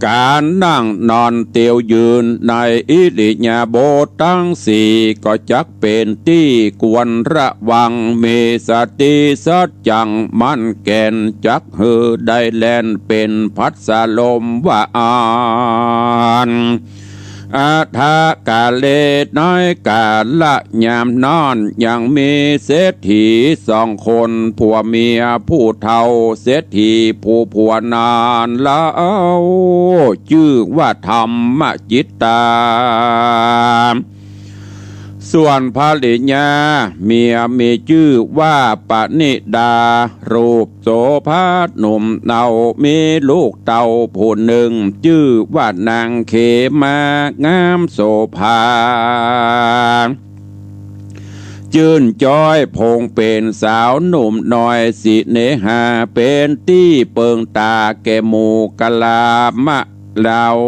ก๋านนั่งนอนเตียวยืนในอิริยาบถตังสี่ ก็จักเป๋นตี้ควรระวัง มีสติสัจจังมั่นแก่น จักหื้อได้แล่นเป๋นพัสลมว่าอั้น อัฏฐกาเล ในกาละยามนั้น ยังมีเศรษฐีสองคน ผัวเมียผู้เฒ่า เศรษฐีผู้ผัวนั้นเล่า จื้อว่าธรรมจิตตา ส่วนภริยาเมียมีจื้อว่าปณิดา รูปโสภาหนุ่มเนา มีลูกเต้าผู้นึ่ง จื้อว่านางเขมา งามโสภา จื้นจ๊อยผงเป๋นสาวหนุ่มน้อย สิเนหาเป๋นตี้เปิงต๋าแก่หมู่กะลำ แล้ว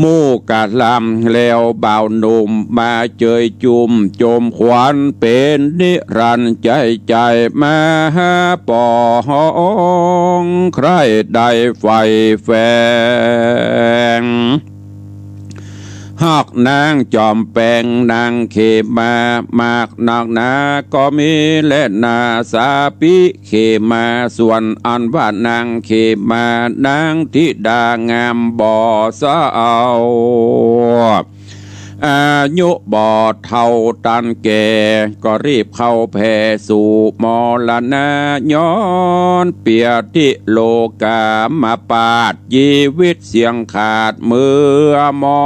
หมู่กะลำ แล้วบ่าวหนุ่มมาเจยจุม จมขวัญเป๋นนิรันดร์ ใจ๋ใจ๋มาหาปอง ใคร่ได้ใฝ่แฝง ฮักนางจอมแป๋งนางเขมา มากนักหนาก็มีแลนา สาปิเขมา ส่วนอันว่านางเขมา นางธิดางามบ่เศร้า อายุบ่เฒ่าตันแก่ ก็รีบเข้าแผ่สู่มรณะ ย้อนเปียธิโลกามาปาด จีวิตเสี้ยงขาดเมื่อมอ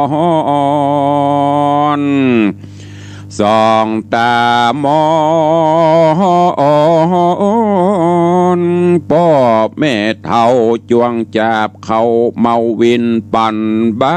น สองต๋ามอน ป้อแม่เฒ่าจวงจาบ เข้าเมาวินปั่นบ้า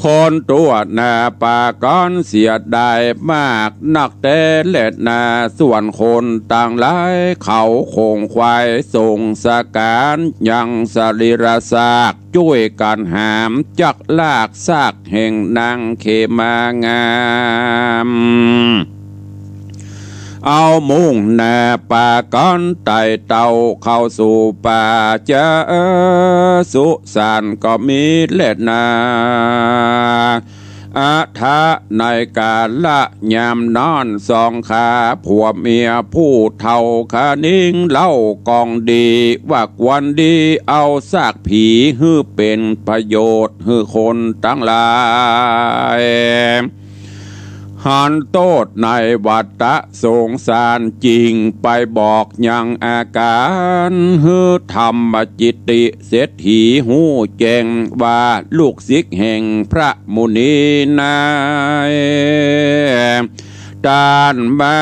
คนตั๋วหน้าปากรเสียดายมากนักแต๊แลนา ส่วนคนตังหลายเขาขงขวายส่งสการ ยังสรีระซากจ้วยกั๋นหาม จักลากซากแห่งนางเขมางาม เอามุ่งหน้าปากรไต่เต้าเข้าสู่ป่าจสุสานก็มีแลนา อัฏฐะในกาละยามนั้น สองขาผัวเมียผู้เฒ่าขานิงเล่ากองดี ว่าควรดีเอาซากผีหื้อเป๋นประโยชน์หื้อคนตังหลาย หันโต้ษในวัฏฏะสงสาร จึ่งไปบอกยังอาการ หื้อธรรมจิตติเศรษฐีฮู้แจ้ง ว่าลูกศิษย์แห่งพระมุนีนาย ต้านมา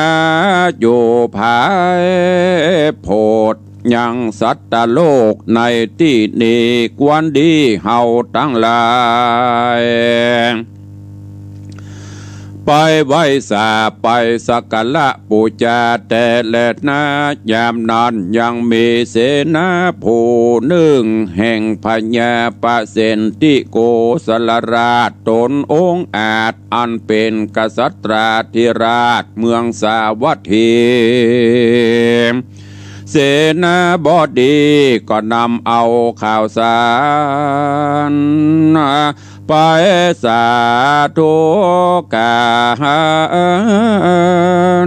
อยู่ภายโพธิ ยังสัตว์โลกในตี้นี้ ควรดีเฮาตังหลาย ไปไหว้สา ไปสักการะปู๋จาแต๊แลนา ยามนั้นยังมีเสนาผู้นึ่ง แห่งพญาปเสนทิโกศลราช ต๋นองอาจ อันเป๋นกษัตราธิราชเมืองสาวัตถี เสนาบดีก็นำเอาข่าวสาร ไปสาธุก๋า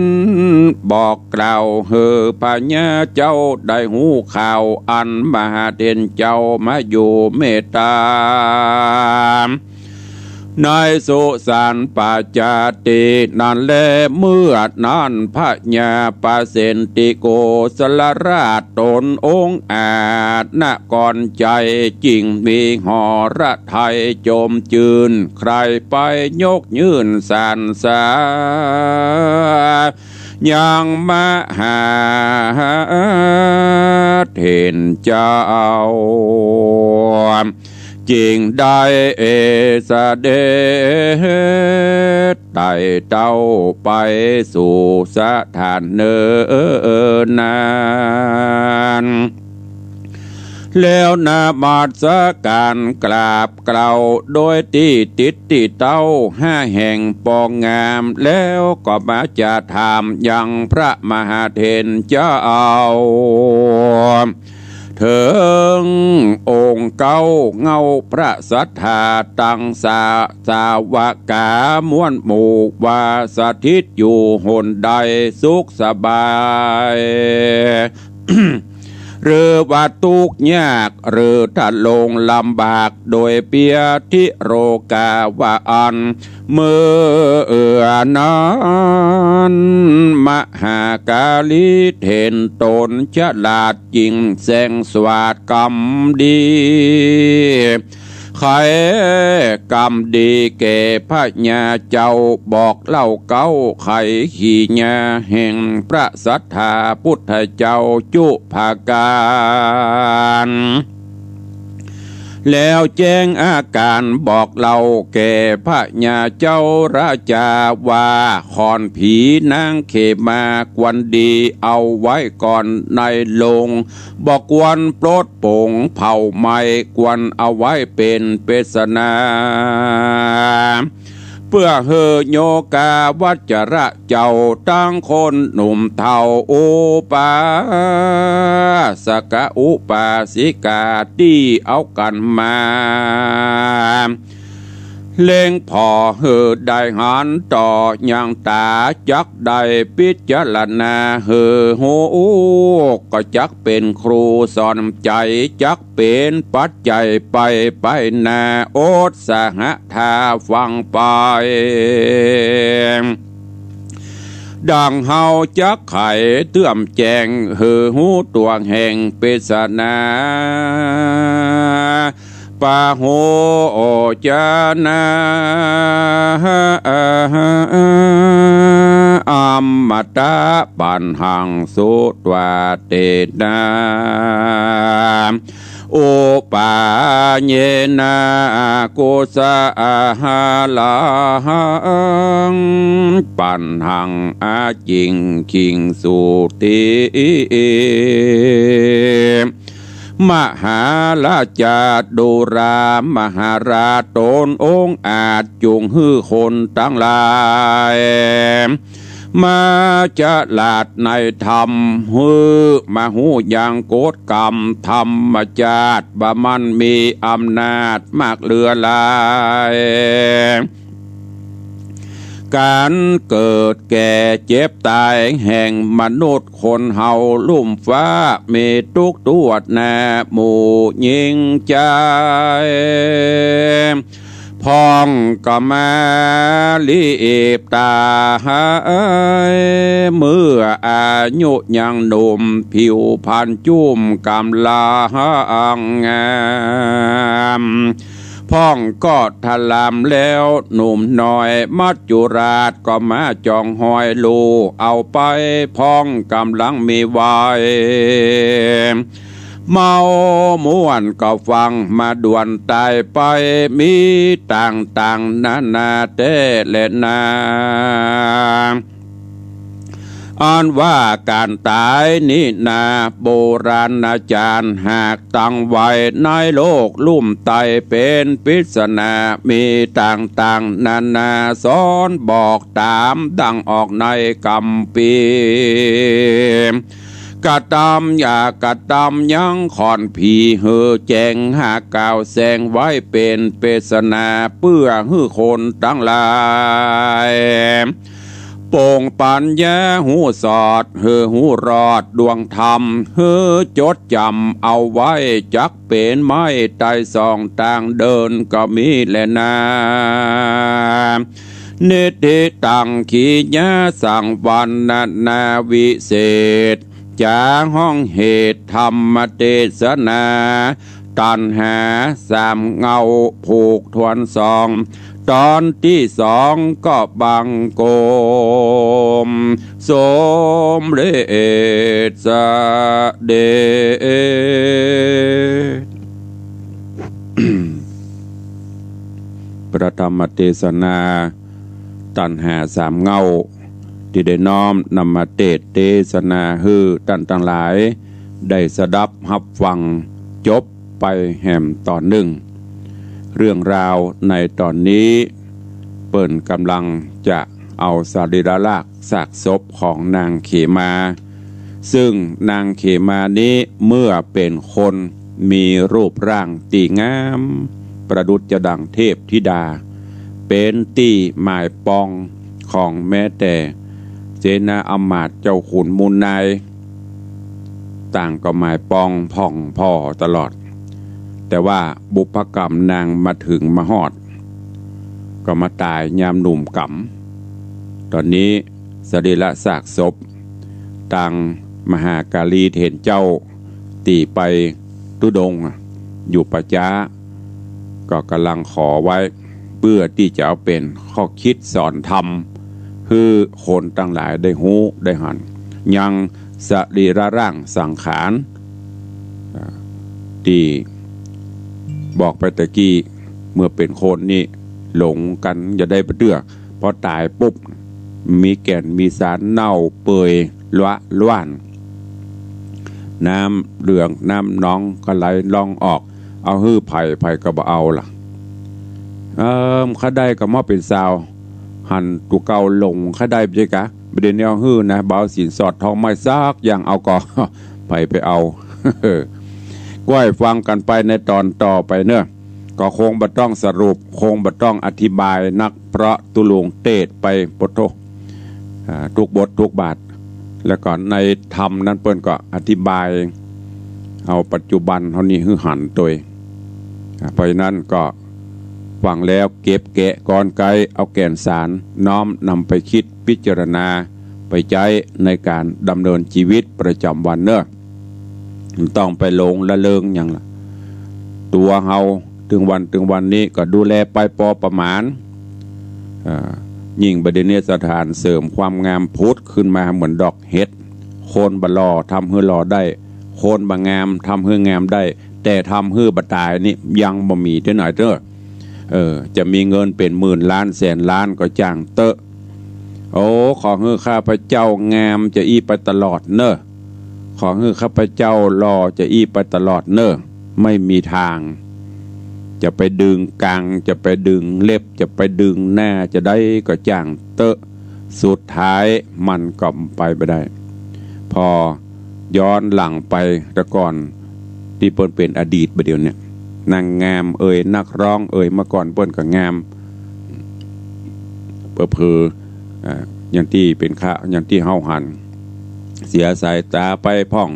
น บอกกล่าวหื้อพญาเจ้าได้ฮู้ข่าว อันมหาเถรเจ้ามาอยู่เมตต๋า ในสุสานปาจาตินั้นแล เมื่อนั้นพญาปเสนทิโกศลราชต๋นองอาจ นกรใจ๋ จึ่งมีหฤทัยจมจื้น ใคร่ไปยกยื่นสรรเสริญ ยังมหาเถรเจ้า จึ่งได้เอเสด็จไต่เต้าไปสู่สถานเนินนั้น แล้วนมัสก๋านกราบเกล้า โดยตี้ติดตี้เต๊าห้าแห่งปองงาม แล้วก็มาจะถามยังพระมหาเถรเจ้า เถิงองค์เก๊าเงาพระสัตถา ตังสา สาวกาม้วนหมู่ ว่าสถิตอยู่หนใดสุขสบาย หรือว่าตุ๊กข์ยาก หรือทะลงลำบาก โดยเปียธิโรคาว่าอั้น เมื่อนั้น มหาการีเถรต๋นฉลาดจริง แสงสวาทกำดี ไขกำดีแก่พญาเจ้า บอกเล่าเก๊าไขกิริยาแห่งพระสัตถาปุทธเจ้าจุ๊ประก๋าน แล้วแจ้งอาก๋านบอกเล่าแก่พญาเจ้าราจาว่า ขอนผีนางเขมาควรดีเอาไว้ก่อนในโลง บ่ควรปลดป๋งเผาไหม้ ควรเอาไว้เป๋นเปสนา เปื้อหื้อโยคาวัจระเจ้าตังคนหนุ่มเฒ่า อุปาสกะอุปาสิกาตี้เอากั๋นมา เล็งผ่อหื้อได้หันต่อยังต๋า จักได้ปิจารณาหื้อฮู้ ก็จักเป๋นครูสอนใจ๋ จักเป๋นปัจจัยไปไปหน้า อดสหทาฟังไป ดังเฮาจักไขเตื้อมแจ้ง หื้อฮู้ตั๋วแห่งเปสนา ปะโหจนะ อมตะ ปัณหัง สุตวา เตนะ อุปาเยนะ กุสาหารัง ปัณหัง อาจิงคิงสุติ มหาราชา ดูรา มหาราชต๋นองอาจ จุ่งหื้อคนตังหลาย มาฉลาดในธรรม หื้อมาฮู้ยังกฎกรรมธรรมจาติ บ่ามันมีอำนาจมากเหลือหลาย ก๋านเกิดแก่เจ็บต๋ายแห่งมนุษย์คนเฮาลุ่มฟ้า มีตุ๊กข์ตวดหน้าหมู่ญิงจาย พ่องก็มาลีบต๋าย เมื่ออายุยังหนุ่ม ผิวพรรณจุ้มก๋ำลังงาม พ่องก็ทรามแล้วหนุ่มน้อย มัจจุราชก็มาจ๋องฮอยลู่เอาไป พ่องก๋ำลังมีวัย เมาม่วนก็ฟังมาด่วนต๋ายไป มีต่างๆ นานาแต๊แลนา อันว่าก๋านต๋ายนี้นา โบราณอาจ๋ารย์หากตังไว้ในโลกลุ่มไต เป๋นปริศนามีต่างๆ นานา สอนบอกต๋ามดังออกในคัมภีร์ กระตำอย่ากระตำยังขอนผีหื้อแจ้ง หากกล่าวแสงไว้เป๋นปริศนา เปื้อหื้อคนตังหลาย โป่งปัญญาฮู้สอด หื้อฮู้รอดดวงธรรม หื้อจดจ๋ำเอาไว้ จักเป๋นไม้ไตรสองตางเดินก็มีแลนา นิทธิตังกิริยาสังวรรณนาวิเศษ จ๋าห้องเหตุธรรมเตสนา ตัณหาสามเงาผูกทวนสอง ต๋อนตี้สองก็บังคมสมเร็จเสด็จ พระธรรมเตสนา ตัณหาสามเงา ตี้ได้น้อมนำมาเตสน์เตสนาหื้อต้านตังหลาย ได้สดับฮับฟัง จบไปแหมต๋อนนึ่ง เรื่องราวในต๋อนนี้ เปิ้นก่ำลังจะเอาสรีระซากศพของนางเขมา ซึ่งนางเขมานี้เมื่อเป๋นคนมีรูปร่างตี้งาม ประดุจจะดั่งเทพธิดา เป๋นตี้หมายปองของแม้แต่เสนาอำมาตย์เจ้าขุนมูลนาย ต่างก็หมายปองผ่องผ่อตลอด แต่ว่าบุพกรรมนางมาเถิงมาฮอด ก็มาต๋ายยามหนุ่มก๋ำ ต๋อนนี้สรีระซากศพ ตางมหาการีเถรเจ้าตี้ไปธุดงค์อยู่ป่าจ๊า ก็ก่ำลังขอไว้ เปื้อตี้จะเอาเป๋นข้อคิดสอนธรรม หื้อคนตังหลายได้ฮู้ได้หัน ยังสรีระร่างสังขาร อ่า ตี้บอกไปตะกี้ เมื่อเป๋นคนนี่หลงกั๋นจะได้บ่เตื้อ พอต๋ายปุ๊บ มีแก่นมีสาร เน่าเปื่อยละล้าน น้ำเหลืองน้ำหนองก็ไหลล่องออก เอาหื้อใผ ใผก็บ่เอาละ เอิ้ม ข้าได้ก็มอบเป๋นซาว หันตั๋วเก่าหลงข้าได้บ่ใจ้กา บ่ได้แนวหื้อนะ บ่เอาสินสอดทองไม้สักอย่าง เอาก่อ ใผไปเอา ก้อยฟังกั๋นไปในต๋อนต่อไปเนาะ ก็คงบ่ต้องสรุป คงบ่ต้องอธิบายนัก เพราะตุ๊ลุงเตศน์ไป โผโธ อ่า กู้บทกู้บาท แล้วก็ในธรรมนั้นเปิ้นก็อธิบาย เอาปัจจุบันเฮานี่หื้อหันตวย อ่า เพราะฉะนั้นก็ฟังแล้วเก็บแกะกลไก เอาแก่นสารน้อมนำไปคิดพิจารณา ไปใจ๊ในก๋านดำเนินจีวิตประจ๋ำวันเนาะ บ่ต้องไปหลงละเริงหยังละ ตั๋วเฮาเถิงวันเถิงวันนี้ก็ดูแลไปปอประมาณ อ่า ยิ่งบ่าเดี่ยวนี้สถานเสริมความงามผุดขึ้นมาเหมือนดอกเห็ด คนบ่หล่อทำหื้อหล่อได้ คนบ่งามทำหื้องามได้ แต่ทำหื้อบ่ต๋ายนี่ยังบ่มีตี้ไหนเต๊อะ เออ จะมีเงินเป๋นหมื่นล้านแสนล้านก็จ้างเต๊อะ โอ้ ขอหื้อข้าพเจ้างามจะอี้ไปตลอดเน่อ ขอหื้อข้าพเจ้าหล่อจะอี้ไปตลอดเน่อ ไม่มีทาง จะไปดึงกัง จะไปดึงเล็บ จะไปดึงหน้า จะได้ก็จ้างเต๊อะ สุดท้ายมันก็ไปบ่ได้ พอย้อนหลังไปแต่ก่อนตี้เปิ้นเป๋นอดีต บ่าเดี่ยวนี้นางงามเอ่ย นักร้องเอ่ย เมื่อก่อนเปิ้นก็งาม เผลอๆ อ่า อย่างตี้เป๋นข่าว อย่างตี้เฮาหัน เสียสายต๋าไปพ่อง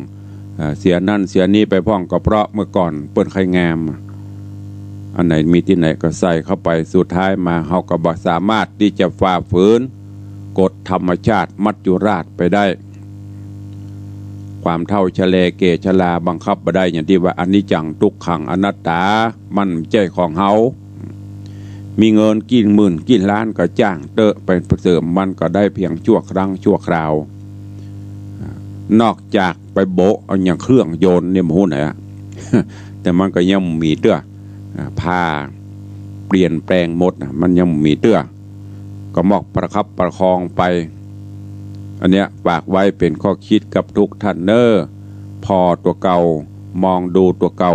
อ่า เสียนั่นเสียนี่ไปพ่อง ก็เพราะเมื่อก่อนเปิ้นใค่งาม อันไหนมีตี้ไหนก็ใส่เข้าไป สุดท้ายมาเฮาก็บ่สามารถตี้จะฝ่าฝืนกฎธรรมชาติมัจจุราชไปได้ ความเฒ่าชะแลแก่ชราบังคับบ่ได้ อย่างตี้ว่าอนิจจังทุกขังอนัตตา มันบ่ใจ้ของเฮา มีเงินกี่หมื่นกี่ล้านก็จ้างเต๊อะ ไปเสริมมันก็ได้เพียงชั่วครั้งชั่วคราว นอกจากไปโบะเอาอย่างเครื่องยนต์นี่บ่ฮู้ไหนอะ แต่มันก็ยังบ่มีเตื้อ อ่า ผ้าเปลี่ยนแปลงหมดนะ มันยังบ่มีเตื้อ ก็มอบประคับประคองไป อันเนี้ยฝากไว้เป๋นข้อคิดกับทุกท่านเน่อ ผ่อตั๋วเก่า มองดูตั๋วเก่า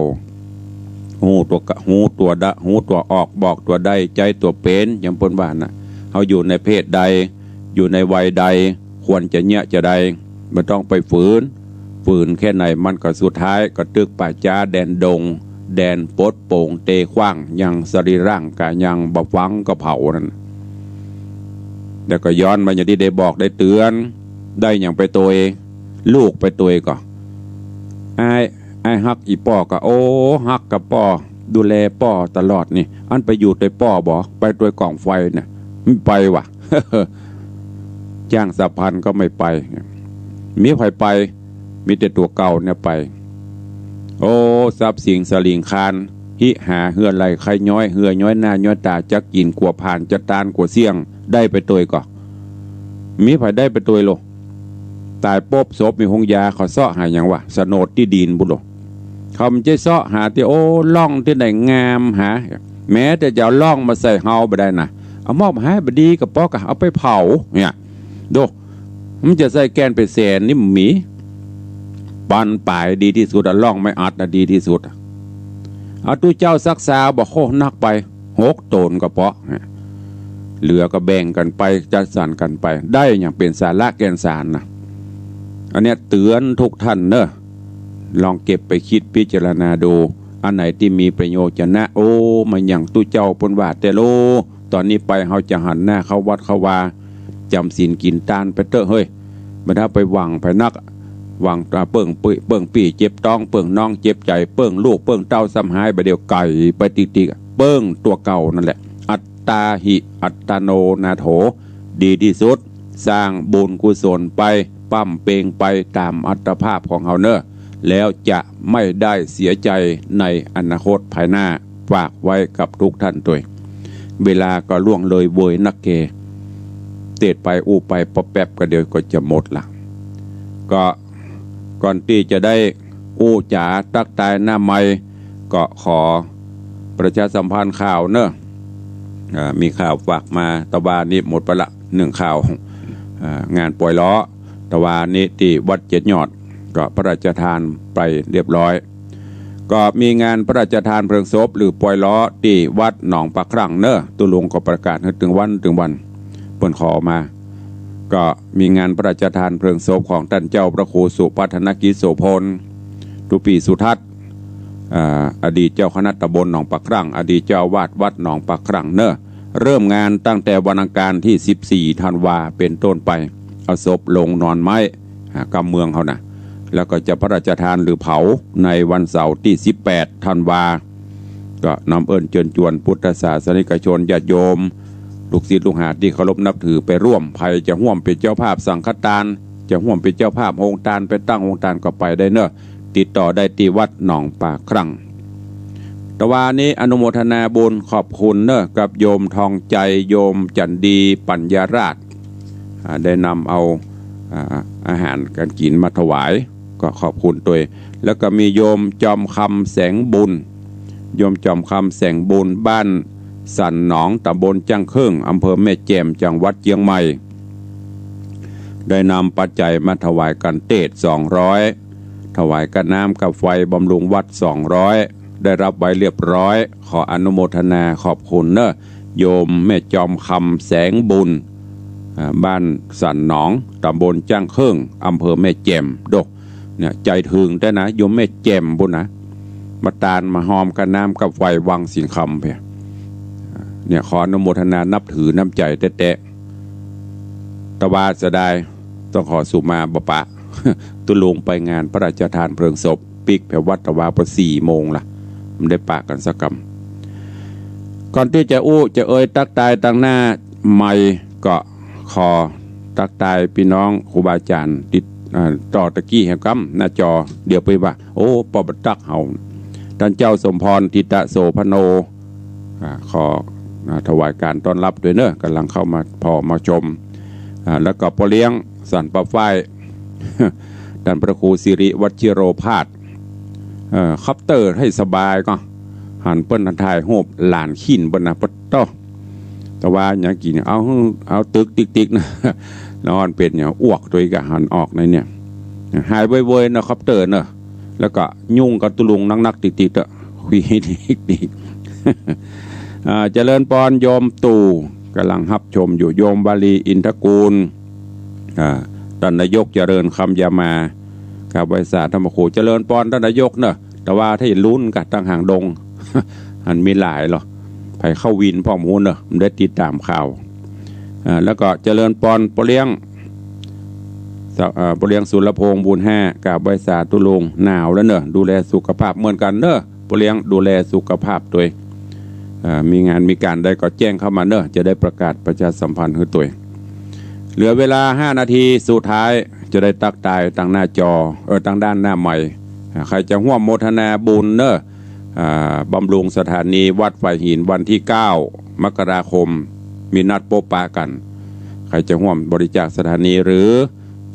ฮู้ตั๋วกะ ฮู้ตั๋วดะ ฮู้ตั๋วออก บอกตั๋วได้ ใจ๊ตั๋วเป๋น อย่างเปิ้นว่าน่ะ เฮาอยู่ในเพศใด อยู่ในวัยใด ควรจะเยียะจะใด บ่ต้องไปฝืน ฝืนแค่ไหนมันก็สุดท้ายก็ตึกป่าจ๊าแดนดง แดนปดโป๋งเตขว้าง ยังสรีร่างก๋ายังบ่ฟังก็เผานั่น แล้วก็ย้อนมาอย่างตี้ได้บอกได้เตื๋อน ได้หยังไปตวย ลูกไปตวยก็ อ้าย อ้ายฮักอี่ป้อก็ โอ้ ฮักกับป้อ ดูแลป้อตลอดนี่ อันไปอยู่ตวยป้อบ่ ไปตวยก๋องไฟน่ะ บ่ไปว่ะ จ้างสะพานก็บ่ไป มีใผไป มีแต่ตั๋วเก่าเนี่ยไป โอ้ ทรัพย์สินสลิงคาร หิหาเฮือไหล่ใค่ย้อย เฮือย้อยหน้าย้อยต๋า จักกิ๋นกั๋วผ่าน จะตานกั๋วเสี้ยง ได้ไปตวยก็ มีใผได้ไปตวยโล ต๋ายปุ๊บศพมีโฮงยา เขาเซาะหาหยังวะ โฉนดตี้ดินปุ้นโล เขาบ่ใจ้เซาะหาตี้ โอ้ ร่องตี้ไหนงามหา แม้แต่จะเอาร่องมาใส่เฮาบ่ได้นะ เอามอบหาบ่ดีก็ปอก่ะ เอาไปเผา เนี่ย ดู มันจะใส่แก่นไปแสนนี่บ่มี บั้นป๋ายดีตี้สุดอะ ร่องไม้อัดน่ะดีตี้สุดอะ เอาตุ๊เจ้าสักซาวบ่ โอ้ นักไป หกต๋นก็เปาะ เหลือก็แบ่งกั๋นไป จัดสรรกั๋นไป ได้อย่างเป๋นสาระแก่นสารนะ อันเนี้ยเตื๋อนทุกท่านเน่อ ลองเก็บไปกึ๊ดพิจารณาดู อันไหนตี้มีประโยชน์จะนะ โอ้ มันอย่างตุ๊เจ้าเปิ้นว่าแต๊โล ต๋อนนี้ไปเฮาจะหันหน้าเข้าวัดเข้าวา จ๋ำศีลกิ๋นตานไปเต๊อะเฮ้ย บ่ถ้าไปหวังไปนัก หวัง อ่า เปิ้งปี้ เปิ้งปี้เจ็บต๊อง เปิ้งน้องเจ็บใจ๋ เปิ้งลูก เปิ้งเต้าซ้ำหาย บ่าเดี่ยวไก๋ไปติ๊กๆ เปิ้งตั๋วเก่านั่นแหละ อัตตาหิ อัตตโน นาโถ ดีตี้สุด สร้างบุญกุศลไป ปั๊มเปงไปต๋ามอัตภาพของเฮาเน่อ แล้วจะไม่ได้เสียใจในอนาคตภายหน้า ฝากไว้กับทุกท่านตวย เวลาก็ล่วงเลยเวยนักแก่ เตศไปอู้ไปป๊อบแป๊บก็เดี๋ยวก็จะหมดละ ก็ก่อนตี้จะได้อู้จ๋าตั๊กตายหน้าใหม่ ก็ขอประชาสัมพันธ์ข่าวเน่อ อ่า มีข่าวฝากมา ตะวานี้หมดไปละหนึ่งข่าว อ่า งานปอยล้อ ตะวานี้ตี้วัดเจ็ดยอด ก็พระราชทานไปเรียบร้อย ก็มีงานพระราชทานเพลิงศพหรือปอยล้อตี้วัดหนองปากครั่งเน่อ ตุ๊ลุงก็ประกาศหื้อตึงวันตึงวัน เปิ้นขอมา ก็มีงานพระราชทานเพลิงศพของต้านเจ้าพระครูสุพัฒนกิจโสภณ ตุ๊ปี้สุทัศน์ อ่า อดีตเจ้าคณะตำบลหนองปากครั่ง อดีตเจ้าอาวาสวัดหนองปากครั่งเน่อ เริ่มงานตั้งแต่วันอังคารตี้สิบสี่ธันวาเป๋นต้นไป เอาศพลงนอนไม้ อ่า กำเมืองเฮานะ แล้วก็จะพระราชทานหรือเผาในวันเสาร์ตี้สิบแปดธันวา ก็น้อมเอิ้นเจิญจวนพุทธศาสนิกชนญาติโยม ลูกศิษย์ลูกหาตี้เคารพนับถือไปร่วม ใผจะฮ่วมเป๋นเจ้าภาพสังฆตาน จะฮ่วมเป๋นเจ้าภาพโฮงตาน ไปตั้งโฮงตานก็ไปได้เน่อ ติดต่อได้ตี้วัดหนองปากครั่ง ตะวานี้อนุโมทนาบุญขอบคุณเน่อ กับโยมทองใจ๋ โยมจั๋นดี ปัญญาราช อ่า ได้นำเอา อ่า อาหารก๋านกิ๋นมาถวาย ก็ขอบคุณตวย แล้วก็มีโยมจอมคำแสงบุญ โยมจอมคำแสงบุญ บ้านสันหนอง ตำบลจ้างเคิ่ง อำเภอแม่แจ่ม จังหวัดเจียงใหม่ ได้นำปัจจัยมาถวายก๋านเตศน์สองร้อย ถวายก๋าน้ำก๋าไฟบำรุงวัดสองร้อย ได้รับไว้เรียบร้อย ขออนุโมทนาขอบคุณเน่อ โยมแม่จอมคำแสงบุญ อ่า บ้านสันหนอง ตำบลจ้างเคิ่ง อำเภอแม่แจ่ม โด เนี่ย ใจ๋เถิงแต๊นะ โยมแม่แจ่มปู้นนะ มาตานมาฮอมก๋าน้ำก๋าไฟวังสิงห์คำเปีย เนี่ย ขออนุโมทนานับถือน้ำใจ๋แต๊ๆ ตะวาเสียดาย ต้องขอสุมาบ่ปะ ตุ๊ลุงไปงานพระราชทานเพลิงศพ ปิ๊กแผววัดตะวาปอสี่โมงละ บ่ได้ปะกั๋นสักกำ ก่อนตี้จะอู้จะเอ่ยตั๊กตายตังหน้าใหม่ ก็ขอตั๊กตายปี้น้องครูบาอาจ๋ารย์ติด อ่า ต่อตะกี้แหมกำหน้าจอ เดี๋ยวไปว่า โอ้ ป้อบ่ตั๊กเฮา ต้านเจ้าสมพร ธิตะโสภโณ อ่า ขอ อ่า ถวายก๋านต้อนรับตวยเน่อ ก่ำลังเข้ามาผ่อมาชม อ่า แล้วก็ป้อเลี้ยงสันป่าฝ้าย ต้านพระครูสิริวัชิโรภาส เอ่อ คอปเตอร์หื้อสบายก็ หันเปิ้นถ่ายฮูปหลานขิ้นเปิ้นนะ ปะโต้ ตะวาอย่างกิ๋น เอา เอาตึกติ๊กๆ นะ แล้วมันเป๋นอย่างอ้วกตวยก็หันออกในเนี่ย หายเว่ยๆ นะ คอปเตอร์เน่อ แล้วก็ยุ่งกับตุ๊ลุงนักๆ ติ๊กๆ เต๊อะ คุยติ๊กๆ อ่า เจริญปอนโยมตู่ ก่ำลังฮับชมอยู่ โยมวาลีอินทกูล อ่า ต้านนายกเจริญคำยามา ครับ ไหว้สาธรรมครู เจริญปอนต้านนายกเน่อ ตะวาถ้าหลุนกะตังหางดง หันมีหลายเหรอ ใผเข้าวินพ่องฮู้เน่อ บ่ได้ติดต๋ามข่าว อ่า แล้วก็เจริญปอนป้อเลี้ยง สะ อ่า ป้อเลี้ยงสุรพงษ์บุญห้า กราบไหว้สาตุ๊ลุง หนาวแล้วเน่อ ดูแลสุขภาพเหมือนกั๋นเน่อ ป้อเลี้ยงดูแลสุขภาพตวย อ่า มีงานมีก๋านใดก็แจ้งเข้ามาเน่อ จะได้ประกาศประชาสัมพันธ์หื้อตวย เหลือเวลาห้านาทีสุดท้าย จะได้ตั๊กตายตังหน้าจอ เออ ตังด้านหน้าใหม่ อ่า ใผจะฮ่วมโมทนาบุญเน่อ อ่า บำรุงสถานีวัดฝายหินวันตี้เก้ามกราคม มีนัดปบปะกั๋น ใผจะฮ่วมบริจาคสถานี หรือ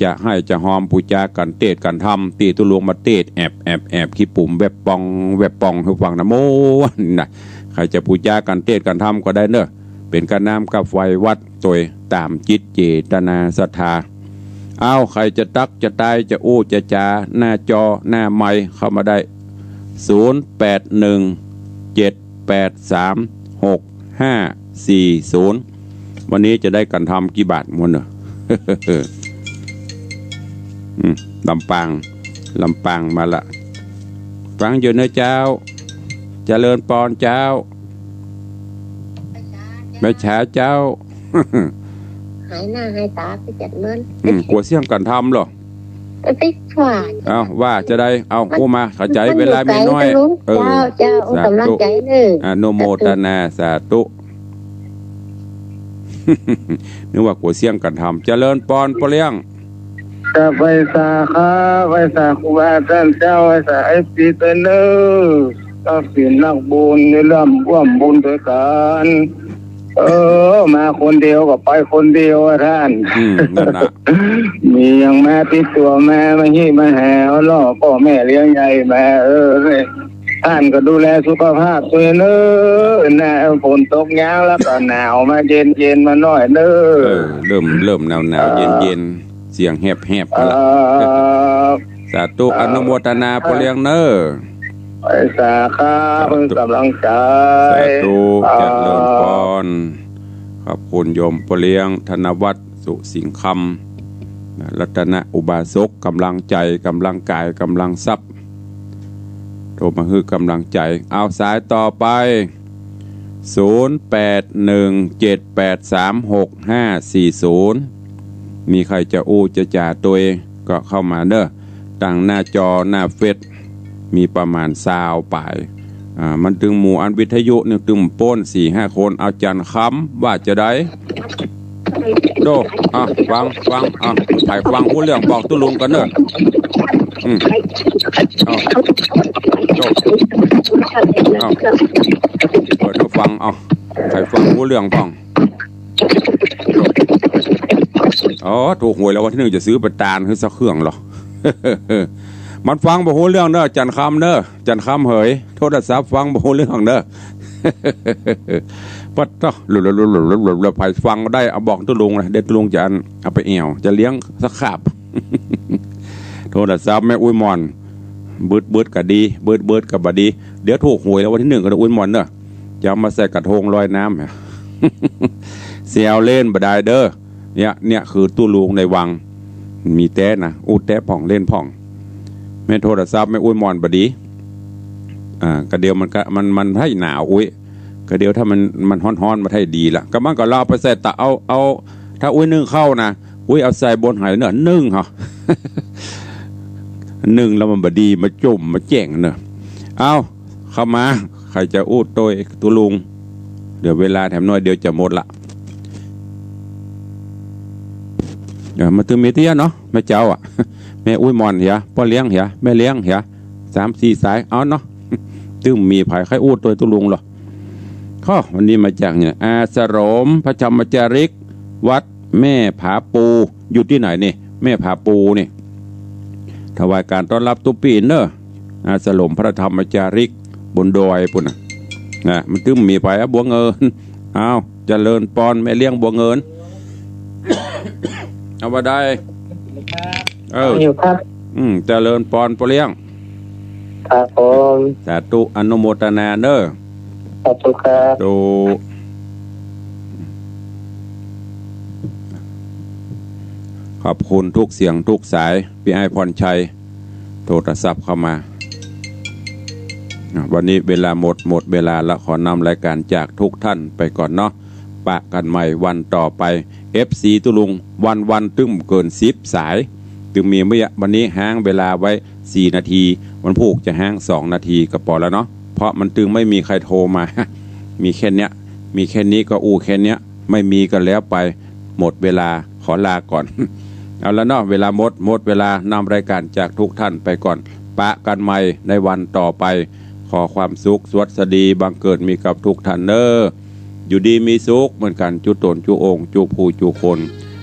จะหื้อจะฮอมปู๋จาก๋านเตศน์ก๋านธรรม ตี้ตุ๊ลุงมาเตศน์แอบแอบแอบขี้ปุ๋มแวบปองแวบปองหื้อฟังนะ โม้นะ ใผจะปู๋จาก๋านเตศน์ก๋านธรรมก็ได้เน่อ เป๋นก๋าน้ำก๋าไฟวัดตวยต๋ามจิตเจตนาศรัทธา เอ้า ใผจะตั๊กจะตายจะอู้จะจ๋า หน้าจอหน้าไมค์เข้ามาได้ ศูนย์แปดหนึ่ง เจ็ดแปดสามหกห้าสี่ศูนย์ วันนี้จะได้กั๋นทำกี่บาทมวลเน่อ อืม ลำปาง ลำปางมาละ ฟังอยู่เน่อเจ้า เจริญปอนเจ้า แม่จ๋าเจ้า หายหน้าหายต๋าไปจากนั้น อืม กั๋วเสี้ยงกั๋นทำเหรอ ไปกว่า เอ้า ว่าจะได้ เอ้า มัน อู้มา เข้าใจ๋ มัน เวลามีน้อย มันอยู่ไกล เออ เจ้า เจ้า สาธุ กำลังใจ๋เน่อ อนุโมทนา สาธุ นึกว่ากั๋วเสี้ยงกั๋นทำ เจริญปอนป้อเลี้ยง จะไปสาขาไปสาครูบาอาจ๋ารย์เจ้า ไปสาเอฟซีเตอร์เนอร์ นักศีลนักบุญ ได้ร่วมร่วมบุญด้วยกัน เออ มาคนเดียวก็ไปคนเดียวอะท่าน อืม นั่นน่ะ มีอย่างมาติดตั๋วมา มาหิมาแหวล่อป้อแม่เลี้ยงใหญ่มา เออ ท่านก็ดูแลสุขภาพตวยเนอ นะ ฝนตกยางแล้วก็หนาวมาเย็นๆ มาหน่อยเนอ เออ เริ่ม เริ่มหนาวๆ เออ เย็นๆ เสียงแหบๆ เออ ละ สาธุ เออ อนุโมทนาป้อเลี้ยงเนอ ไปสาขา สาธุ เพิ่งกำลังใจ๋ สาธุ เออ เจริญปอน ขอบคุณโยมป้อเลี้ยง ธนวัฒน์ สุสิงห์คำ รัตนอุบาสก กำลังใจ๋ กำลังกาย กำลังทรัพย์ โทรมาหื้อกำลังใจ๋ เอาสายต่อไป ศูนย์แปดหนึ่งเจ็ดแปดสามหกห้าสี่ศูนย์ มีใผจะอู้จะจ๋าตวยก็เข้ามาเนอ ตังหน้าจอหน้าเฟซ มีประมาณซาวปาย อ่า มันตึงหมู่อันวิทยุนี่ตึงป้นสี่ห้าคน เอาจันคำว่าจะได้ โด อ่ะ ฟัง ฟัง อ่ะ ใผฟังฮู้เรื่องบอกตุ๊ลุงกั๋นเนอะ อืม เอา โด เอา เปิดหื้อฟัง เอา ใผฟังฮู้เรื่องบ้าง โด อ๋อ ถูกหวยรางวัลตี้นึ่งจะซื้อไปตานหื้อสักเครื่องเหรอ มันฟังบ่ฮู้เรื่องเนอะ จันคำเนอะ จันคำเหย โทรศัพท์ฟังบ่ฮู้เรื่องเนอะ ปัดเถาะ ใผฟังบ่ได้ เอาบอกตุ๊ลุงนะ เดี๋ยวตุ๊ลุงจะอัน เอาไปแอ่ว จะเลี้ยงสักคาบ โทรศัพท์แม่อุ๊ยหม่อน บึดๆ ก็ดี บึดๆ ก็บ่ดี เดี๋ยวถูกหวยรางวัลตี้นึ่งก็ได้ อุ๊ยหม่อนเนอะ จะเอามาใส่กระทงลอยน้ำ เสียวเล่นบ่ได้เด้อ เนี่ย เนี่ยคือตุ๊ลุงในวัง มีแต๊นะ อู้แต๊พ่องเล่นพ่อง แม่นโทรศัพท์แม่อุ๊ยหม่อนบ่ดี อ่า กะเดียวมันกะ มัน มันไถ่หนาวอุ๊ย กะเดียวถ้ามัน มันฮ้อนๆ มันไถ่ดีละ กะมันก็ลาวไปใส่ตะ เอา เอา ถ้าอุ๊ยนึ่งข้าวนะ อุ๊ยเอาใส่บนไหเนอะ นึ่งเหรอ นึ่งแล้วมันบ่ดี มาจุ่ม มาแจ้งเนอะ เอา เข้ามา ใผจะอู้ตวยตุ๊ลุง เดี๋ยวเวลาแถมน้อยเดียวจะหมดละ เดี๋ยวมาตึงมีเตี้ยเนาะ แม่เจ้าอะ แม่อุ๊ยหม่อนเหีย ป้อเลี้ยงเหีย แม่เลี้ยงเหีย สามสี่สาย เอาเนาะ ตึงมีใผใค่อู้ตวยตุ๊ลุงเหรอ ข้อวันนี้มาจากเนี่ย อาสรมพระธรรมจาริก วัดแม่ผาปู อยู่ตี้ไหนนี่ แม่ผาปูนี่ ถวายก๋านต้อนฮับตุ๊ปีเนอะ อาสรมพระธรรมจาริก บนดอยปู้นน่ะ นะ มันตึงมีใผอะ บัวเงิน เอา เจริญปอนแม่เลี้ยงบัวเงิน เอาว่าได้ เออ อยู่ครับ อืม เจริญปอนป้อเลี้ยง ครับผม สาธุ อนุโมทนาเนอะ สาธุครับ สาธุ ขอบคุณทุกเสียงทุกสาย ปี้อ้ายพรชัย โทรศัพท์เข้ามา อ่ะ วันนี้เวลาหมด หมดเวลาละ ขอนำรายก๋านจากทุกท่านไปก่อนเนาะ ปะกั๋นใหม่วันต่อไป เอฟซีตุ๊ลุง วันๆ ตึงบ่เกินสิบสาย ตึงมีเมื่อ วันนี้ฮ้างเวลาไว้สี่นาที วันพูกจะฮ้างสองนาทีก็ปอแล้วเนาะ เพราะมันตึงไม่มีใครโทรมา มีแค่เนี้ย มีแค่นี้ก็อู้แค่เนี้ย ไม่มีก็แล้วไป หมดเวลา ขอลาก่อน เอาละเนาะ เวลาหมด หมดเวลา นำรายก๋านจากทุกท่านไปก่อน ปะกั๋นใหม่ในวันต่อไป ขอความสุขสวัสดีบังเกิดมีกับทุกท่านเนอะ อยู่ดีมีสุขเหมือนกั๋น จุ๊ตนจุ๊องค์ จุ๊ผู้จุ๊คน